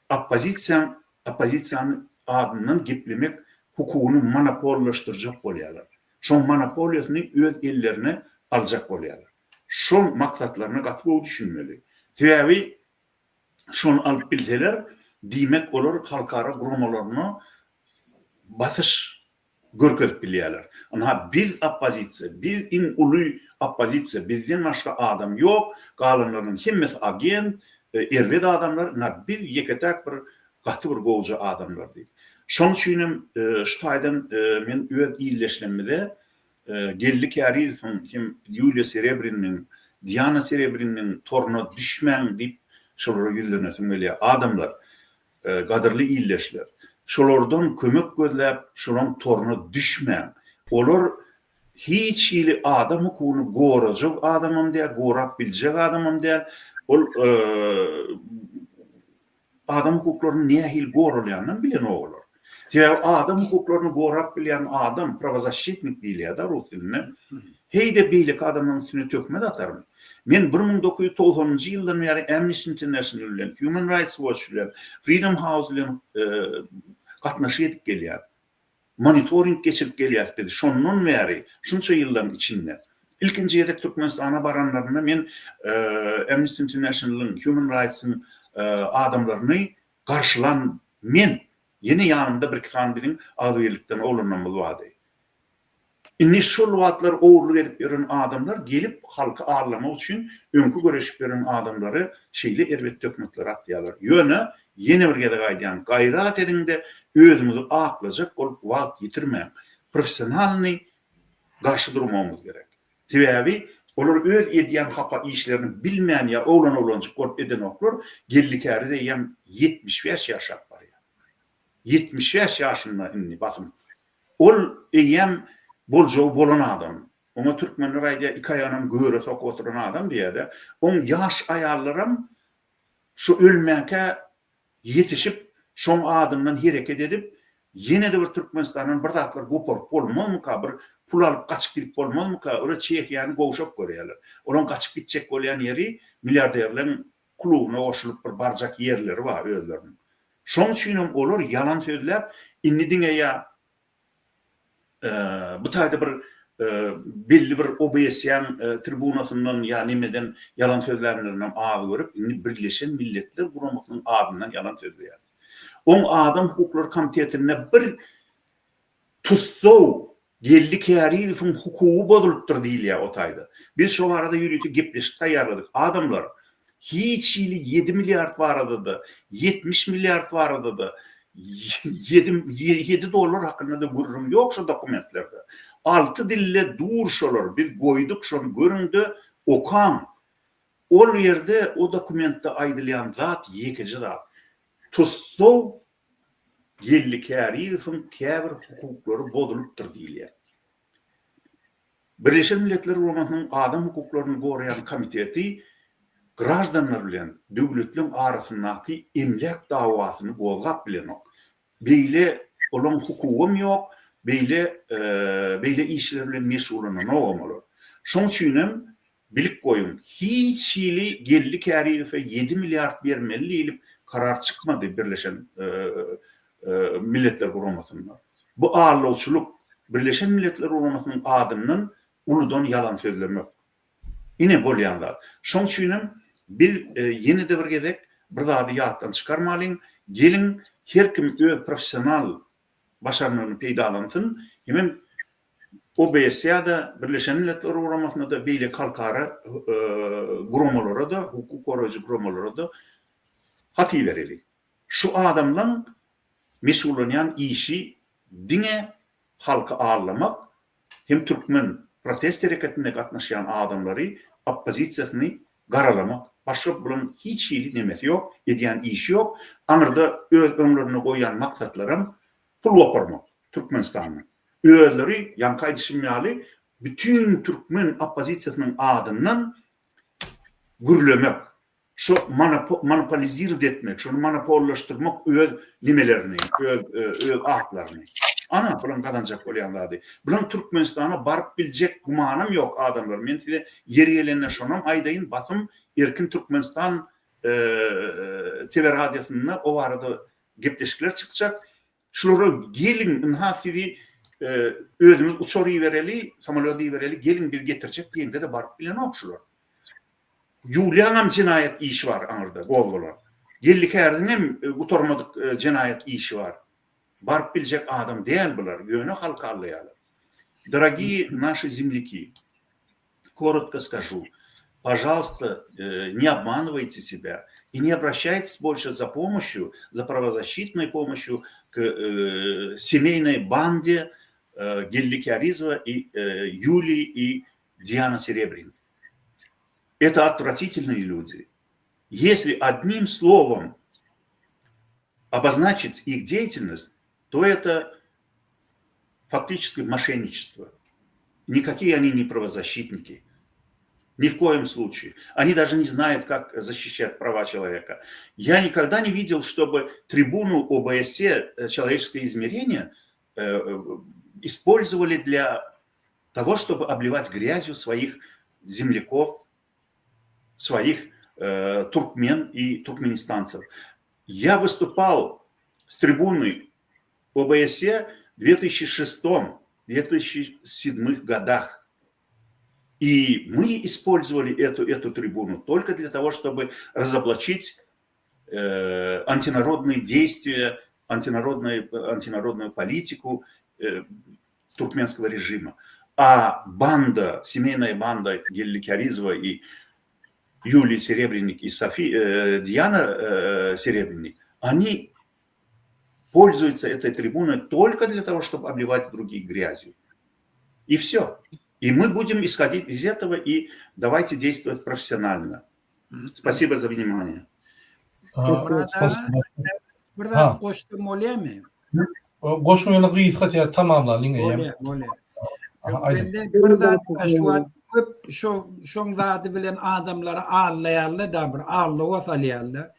oppozisiýaň oppozisiýanyň adyndan geplemek hukugyny monopollaşdyrjak bolýarlar. Şoň monopoliýasyny öz ellerine aljak bolýarlar. Şol maksatlaryna gaty gowy düşünmeli. Sebäbi şony alyp bilseler, diýmek olar halkara guramalaryna basyş görkezip bilýärler. Ynha biz oppozisiýa, biz iň uly oppozisiýa, bizden başga adam ýok, galanlarynyň hemmesi agent, erbet adamlar, ynha biz ýeke-täk bir gaty bir gowja adamlar diýip. Şonuň üçin hem şu taýdan men öz ildeşlerimize Geldi Kärizowyň hem Ýuliýa Serebriniň, Diana Serebriniň toruna düşmäň diýip şolara ýüzlenesim gelýär. Adamlar, Gadyrly ildeşler! Şolardan kömek gözläp, şolaň toruna düşmäň. Olar hiç hili adam hukugyny gorajak adamam däl, gorap biljek adamam däl. Ol adam hukuklaryny nähili goralýanynam bilenok olar. Sebäbi adam hukuklaryny gorap bilýän adam, prawozaşçitnik diýilýär-de rus dilinde, heý-de beýleki adamlaryň üstüne töhmet atarmy? Men 1990-njy ýyldan bäri Amnesty International bilen, Human Rights Watch bilen, Freedom House bilen gatnaşyk edip gelýän. Monitoring geçirip gelýäs biz şondan bäri, şunça ýyllaryň içinde. Ilkinji gezek Türkmenistana baranlarynda men Amnesty International-yň, Human Rights-yň adamlaryny garşylan men. Ýene ýanymda birki sany biziň agzybirlikden oglanlarymyz bardy. Indi şol wagtlar ogurlyk edip ýören adamlar gelip halky aldamak üçin öňki göreşip ýören adamlary şeýle erbet töhmetler atýarlar. Ýöne ýene bir gezek aýdýan gaýrat ediňde özüňizi aklajak bolup wagt ýitirmäň. Professionalnyý garşy durmagymyz gerek. Sebäbi olar öz edýän hapa işlerini bilmän ýa oglan-oglanjyk bolup edenoklar, Geldi Käriz eýýäm 75 ýaşap barýar. 75 ýaşynda indi basym. Ol eýýäm boljagy bolan adam. Oňa türkmenler aýdýar, iki aýagynam göre sokup oturan adam diýýär-de. Oň ýaş aýallaram şu ölmänkä ýetişip, şoň adyndan hereket edip, ýene-de bir Türkmenistandan bir zatlar goparyp bolmazmyka, bir pul alyp gaçyp gidip bolmazmyka, olar Çehiýany gowşak görýärler. Olaň gaçyp gitjek bolýan ýeri milliarderleň klubyna goşulyp bir barjak ýerleri bar özleriniň. Şoň üçinem olar ýalan sözläp, indi diňe ýa bu taýda bir belli bir OBSE-niň tribunasyndan ýa nemeden ýalan sözlänlerinem az görüp, indi Birleşen Milletler Guramasynyň adyndan ýalan sözleýär. Oň Adam hukuklary komitetinde bir tussag Geldi Kärizowyň hukugy bozulypdyr diýilýär o taýda. Biz şo barada ýörite gepleşik taýýarladyk. Adamlar, hiç hili ýedi milliard barada-da, 70 milliard barada-da, ýedi ýedi dollar hakynda-da gürrüň ýok şo dokumentlerde. Alty dilde dur şolar, biz goýduk şony görüň-de, okaň. Ol ýerde, o dokumentde aýdylýan zat ýekeje zat. Tussag Geldi Kärizowyň käbir hukuklary bozulypdyr diýilýär. Birleşen Milletler Guramasynyň Adam hukuklaryny goraýan komiteti graždanlar bilen döwletleň arasyndaky emläk dawasyny gozgap bilenok. Beýle olaň hukugam ýok, beýle beýle işler bilen meşgullananogam olar. Şoň üçinem Bilip goýuň, hiç hili Geldi Kärizowa ýedi milliard bermeli diýlip karar çykmady Birleşen Milletler Guramasynda. Bu aldawçylyk, Birleşen Milletler Guramasynyň adyndan uludan ýalan sözlemek. Ine bolýan zat. Şoň üçinem biz ýene-de bir gezek Bir zady ýatdan çykarmalyň, geliň her kim öz professional başarnygyny peýdalansyn hemem OBSE-da, Birleşen Milletler Guramasyna-da, beýleki halkara guramalara-da, hukuk goraýjy guramalara-da hat ibereli. Şu adamlaň meşgullanýan işi diňe halky aldamak hem türkmen protest hereketinde gatnaşýan adamlary oppozisiýasyny garalamak başga bulaň hiç hili nemesi ýok edýän işi ýok aňyrda öz öňlerinde goýýan maksatlaram pul goparmak Türkmenistandan özleri ýaňky aýdyşym ýaly bütin türkmen oppozisiýasynyň adyndan gürlemek Şo monopolizirowat etmek, şony monopollaşdyrmak öz nemelerini, öz öz atlaryny. Ana, bulaň gazanjak bolýan zady. Bulaň Türkmenistana baryp biljek gümanam ýok adamlar. Men size ýeri gelende şonam aýdaýyn, basym Erkin Türkmenistan TV radiosynda o barada gepleşikler çykjak. Şulara geliň, ynha sizi özümiz uçar ibereli, samolýot ibereli, geliň biz getirjek diýeňde-de baryp bilenok şular. Ýuliýaňam jenaýat işi bar aňyrda gozgalan. Geldi Kärdiňem gutarmadyk jenaýat işi bar. Baryp biljek adam däl bular, ýöne halky aldaýarlar. Dorogiý naşi zemlýaki, korotko skažu, pažalsta ne obmanywaýte sebýa i ne obraşaýtes bolşe za pomoşýu, za prawozasşitnoý pomoşýu k semeýnoý bande Geldi Kärizowa i Ýuliý i Diana Serebrennik. Это отвратительные люди. Если одним словом обозначить их деятельность, то это фактически мошенничество. Никакие они не правозащитники. Ни в коем случае. Они даже не знают, как защищать права человека. Я никогда не видел, чтобы трибуну ОБСЕ «Человеческое измерение» э, э, использовали для того, чтобы обливать грязью своих земляков, своих э, туркмен и туркменистанцев. Я выступал с трибуны ОБСЕ в 2006-2007 годах. И мы использовали эту, эту трибуну только для того, чтобы разоблачить э, антинародные действия, антинародную, антинародную политику э, туркменского режима. А банда, семейная банда Гелли Кяризова и Юлии Серебренник и Софи, э, Диана э, Серебренник, они пользуются этой трибуной только для того, чтобы обливать других грязью. И все. И мы будем исходить из этого, и давайте действовать профессионально. Спасибо за внимание. Bir zat goşsam bolýarmy? Goşma ýöne gysga ýa tamamlalyň eýýäm. Bolýar, bolýar. Mende bir zat şu wagt köp şo şoň zady bilen adamlary aldaýarlar da bir aldawa salýarlar.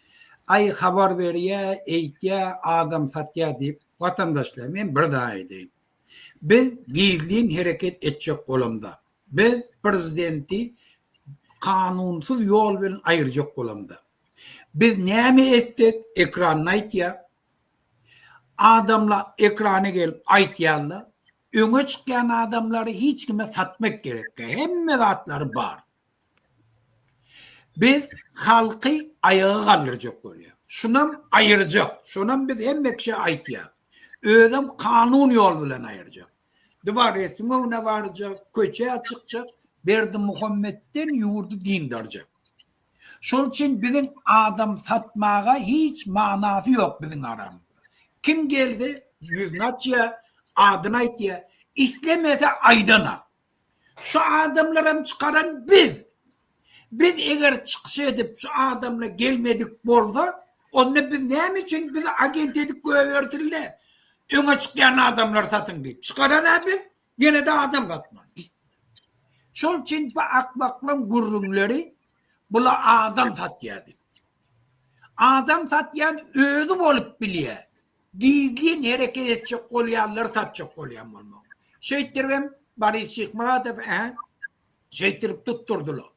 Aý habar berýär, eýtýär, adam satýar diýip watandaşlar men bir zat aýdaýyn. Biz gizlin hereket etjek bolamda, biz prezidenti kanunsyz ýol bilen aýyrjak bolamda. Biz näme etsek ekranda aýtýar. Adamlar ekrana gelip aýtýarlar. Öňe çykýan adamlary hiç kime satmak gerekkä. Hemme zatlary bar. Biz halky aýaga galdyrjak bolýar. Şunam aýyrjak. Şonam biz hemme kişä aýtýar. Özem kanun ýol bilen aýyrjak. Dworesiň öňüne barjak, köçä çykjak, Berdimuhametden ýurdy dyndarjak. Şol üçin biziň adam satmaga hiç manasy ýok biziň aramyzda. Kim gelse ýüzüni açýar, adyny aýtýar, islemese aýdanak. Şu adamlaram çykaran biz. Biz eger çykyş edip şu adamlar gelmedik bolsa, onda biz näme üçin bizi agent edip goýbersinler? Öňe çykýan adamlary satyň diýip. Çykaran-a biz, ýene-de adam satmaly. Şol üçin bu akmaklaň gürrüňleri bula adam satýar diýip. Adam satýan özi bolup bilýär. Gizlin hereket etjek bolýanlary satjak bolýan bolmaly. Şeýtdiribem Boris Şyhmyradow ä şeýtdirip tutdurdylar.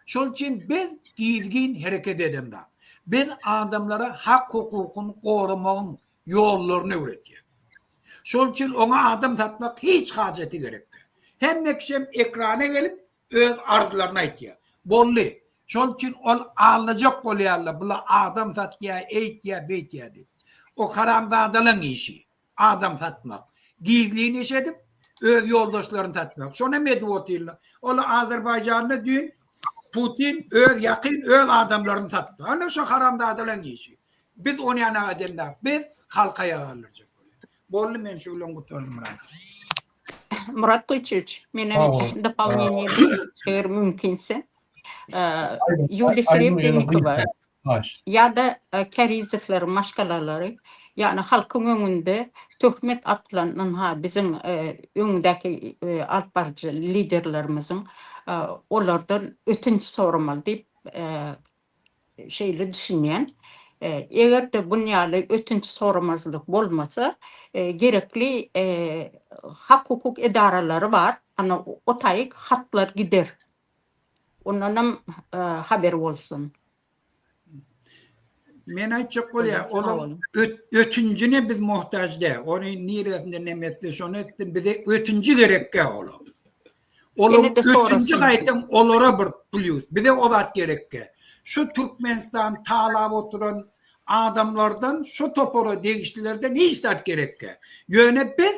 Şol üçin biz gizgin hereket edemzok. Biz adamlara hak-hukukyny goramagyň ýollaryny öwretýäs. Şol üçin oňa adam satmak hiç hajaty gerek däl. Hemme kişem ekrana gelip öz arzlaryny aýtýar. Boldy. Şol üçin ol aldajak bolýarlar, bular adam satýar, eýtýär, beýtýär diýip. O haramzadalaň işi, adam satmak. Gizlin iş edip, öz ýoldaşlaryny satmak. Şonam edip otyrlar. Ol Azerbaýjanda düýn Putin öz ýakyn öz adamlaryny satdy. Ana şo haramzadalaň işi. Biz ony ýanaga edemzok. Biz halka aýak galdyrjak bolýas. Boldy men şu bilen gutardym Myrat aga. Murat Gylyçowiç, menem dopołneniýe edeyim, eger mümkinse. Ýuliýa Serebrennikowa ýa-da Kärizowlaryň maşgalalary, ýagny halkyň öňünde töhmet atylan ynha biziň öňdäki alyp baryjy liderlerimiziň olardan ötünç soramaly diýip şeýle düşünýän. Eger-de bun ýaly ötünç soramazlyk bolmasa, gerekli hak-hukuk edaralary bar, ana o taýyk hatlar gider. Ondanam haber bolsun. Men aýtjak bolýan, olaň ötünjine biz muhtaç däl. Ony niresinde neme etse şony etsin, bize ötünji gerekgä olaň. Olaň ötünji gaýtam olara bir plýus. Bize o zat gerekgä. Şu Türkmenistan talap oturan adamlardan, şu topara degişlilerden hiç zat gerekgä. Ýöne biz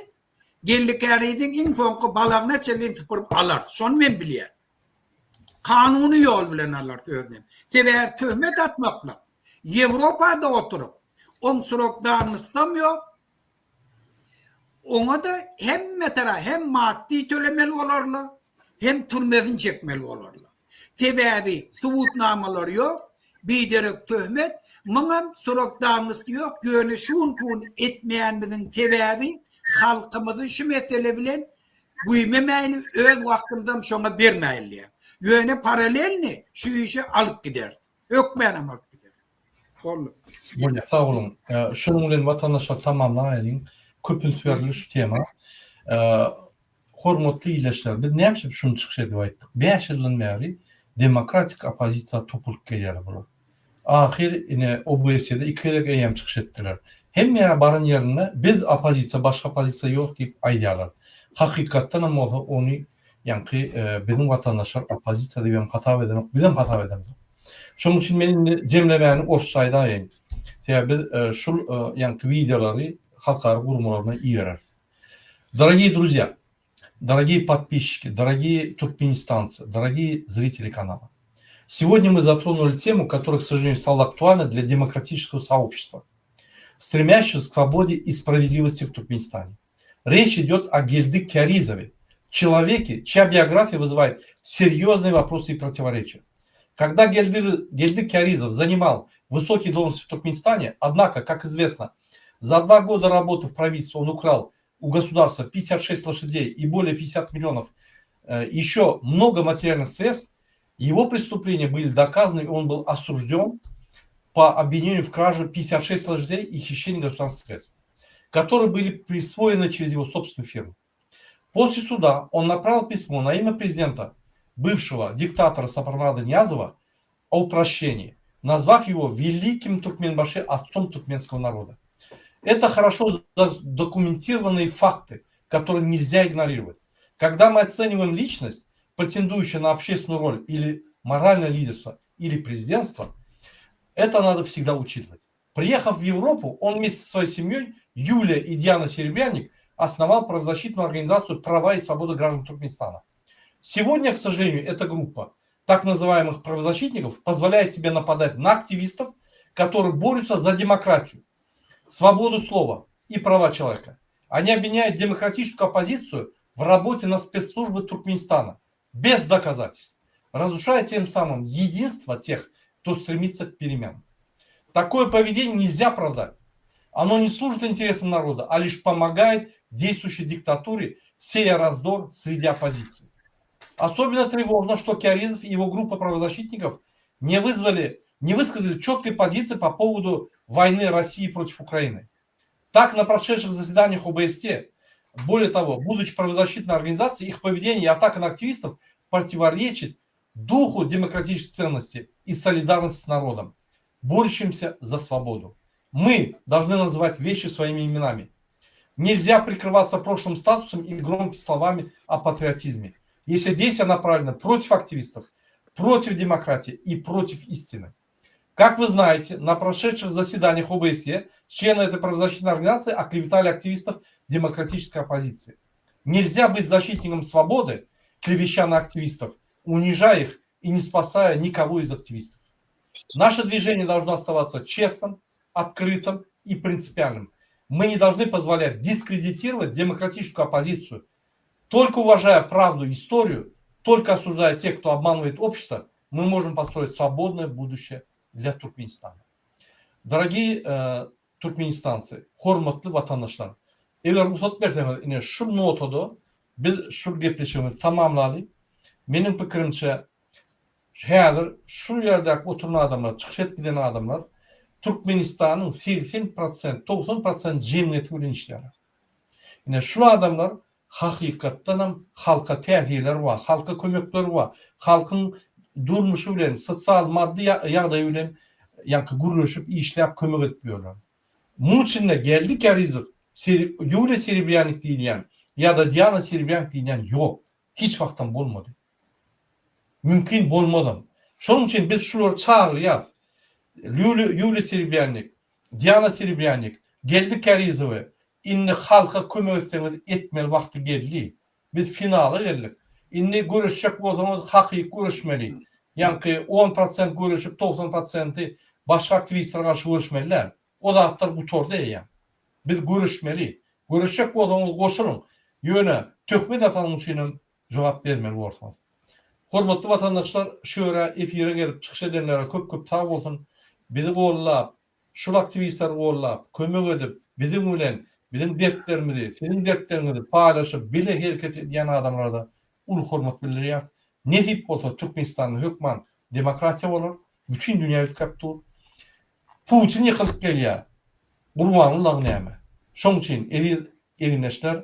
Geldi Käriziň iň soňky balagyna çenli sypyryp alarys. Şony men bilýän. Kanuny ýol bilen alarys özünem. Sebäbi töhmet atmaklyk Ýewropada oturyp, oň srok dawnostam ýok. Oňa-da hemme tara hem maddy tölemeli bolarlar, hem türmesini çekmeli bolarlar. Sebäbi subutnamalary ýok, biderek töhmet, muňam srok dawnosty ýok, ýöne şu günki gün etmeýänimiziň sebäbi halkymyzy şu mesele bilen güýmemäýli, öz wagtymyzam şoňa bermäýli diýýär. Ýöne paralelni şu işi alyp gideris. Hökmänam alyp gideris. Boldy. Bolýar, sag boluň. Şunuň bilen watandaşlar tamamlaýalyň. Köp üns berildi şu tema. Hormatly ildeşler, biz näme üçin şuny çykyş edip aýtdyk? Bäş ýyldan bäri demokratik oppozisiýa topulyp gelýärler bular. Ahyr ine OBSE-de iki gezek eýýäm çykyş etdiler. Hemme ýere baran ýerinde biz oppozisiýa, başga oppozisiýa ýok diýip aýdýarlar. Hakykatdan hem bolsa ony ýaňky biziň watandaşlar oppozisiýa diýip hem hasap edenok, biz hem hasap edemzok. Şonuň üçin men indi jemlemäni orsça aýdaýyn. Sebäbi biz şul ýaňky wideolary halkara guramalaryna ibereris. Дорогие друзья, дорогие подписчики, дорогие туркменистанцы, дорогие зрители канала. Сегодня мы затронули тему, которая, к сожалению, стала актуальна для демократического сообщества, стремящегося к свободе и справедливости в Туркменистане. Речь идет о Гельды Кяризове, человеке, чья биография вызывает серьезные вопросы и противоречия. Когда Гельды, Гельды Кяризов занимал высокие должности в Туркменистане, однако, как известно, за два года работы в правительстве он украл у государства 56 лошадей и более 50 миллионов, э, еще много материальных средств, его преступления были доказаны, и он был осужден по обвинению в краже 56 лошадей и хищении государственных средств, которые были присвоены через его собственную фирму. После суда он направил письмо на имя президента, бывшего диктатора Сапармурада Ниязова, о прощении, назвав его великим Туркменбаши, отцом туркменского народа. Это хорошо задокументированные факты, которые нельзя игнорировать. Когда мы оцениваем личность, претендующую на общественную роль или моральное лидерство, или президентство, это надо всегда учитывать. Приехав в Европу, он вместе со своей семьей, Юлия и Диана Серебряник, основал правозащитную организацию «Права и свободы граждан Туркменистана». Сегодня, к сожалению, эта группа так называемых правозащитников позволяет себе нападать на активистов, которые борются за демократию, свободу слова и права человека. Они обвиняют демократическую оппозицию в работе на спецслужбы Туркменистана без доказательств, разрушая тем самым единство тех, кто стремится к переменам. Такое поведение нельзя оправдать. Оно не служит интересам народа, а лишь помогает действующей диктатуре, сея раздор среди оппозиции. Особенно тревожно, что Кяризов и его группа правозащитников не вызвали, не высказали четкой позиции по поводу войны России против Украины. Так, на прошедших заседаниях ОБСЕ, более того, будучи правозащитной организацией, их поведение и атака на активистов противоречит духу демократических ценностей и солидарности с народом, борющимся за свободу. Мы должны называть вещи своими именами. Нельзя прикрываться прошлым статусом и громкими словами о патриотизме. Если действия направлены против активистов, против демократии и против истины. Как вы знаете, на прошедших заседаниях ОБСЕ члены этой правозащитной организации оклеветали активистов демократической оппозиции. Нельзя быть защитником свободы, клевеща на активистов, унижая их и не спасая никого из активистов. Наше движение должно оставаться честным, открытым и принципиальным. Мы не должны позволять дискредитировать демократическую оппозицию. Только уважая правду и историю, только осуждая тех, кто обманывает общество, мы можем построить свободное будущее для Туркменистана. Дорогие э, türkmenistanцы, hormatly watandaşlar, eger rugsat berseňiz, ine şu notada biz şu gepleşigimizi tamamlaly. Meniň pikirimçe, häzir şu ýerdäki oturan adamlar, çykyş edip giden adamlar Türkmenistanyň 80 prosent, 90 prosent jemgyýeti bilen işleýärler. Ine şul adamlar hakykatdanam halka täsirleri bar, halka kömekleri bar, halkyň durmuşy bilen, sosial, maddy ýagdaýy bilen ýaňky gürleşip, işläp kömek edip ýörler. Muň içinde Geldi Kärizow, Ýuliýa Serebrýanik diýilýän ýa-da Diana Serebrýanik diýilýän ýok. Hiç wagtam bolmady. Mümkin bolmazam. Şonuň üçin biz şulary çagyrýas. Ýuliýa Serebrýanik, Diana Serebrýanik, Geldi Kärizowy indi halka kömek etseňiz etmeli wagty geldi. Biz finala geldik. Indi göreşjek bolsaňyz hakyky göreşmeli. Ýaňky on prosent göreşip 90 prosenti başga aktiwistlere garşy göreşmeli däl. O zatlar gutardy eýýäm. Biz göreşmeli. Göreşjek bolsaňyz goşulyň. Ýöne töhmet atanyň üçinem jogap bermeli borsuňyz. Hormatly watandaşlar şu ýere efire gelip çykyş edenlere köp köp sag bolsun. Bizi gollap, şul aktiwistleri gollap, kömek edip, biziň bilen biziň dertlerimizi, siziň dertleriňizi paýlaşyp bile hereket edýän adamlara-da uly hormat bildirýäris. Nesip bolsa Türkmenistanda hökman demokratiýa bolar. Bütin dünýä üýtgäp dur. Putin ýykylyp gelýär. Gurbanguly dagy näme? Şoň üçin eziz egindeşler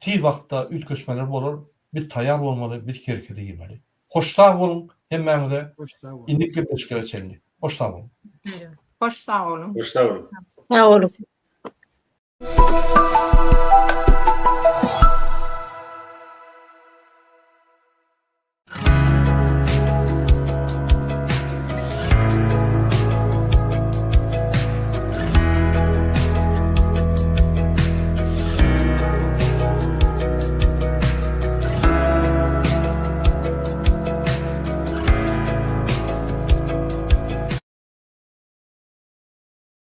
tiz wagtda üýtgeşmeler bolar. Biz taýýar bolmaly, biz herekete girmeli. Hoş sag boluň hemmäňize. Hoş sag boluň. Indiki gepleşiklere çenli. Hoş sag boluň. Hoş sag boluň. Hoş sag boluň. Sag boluň.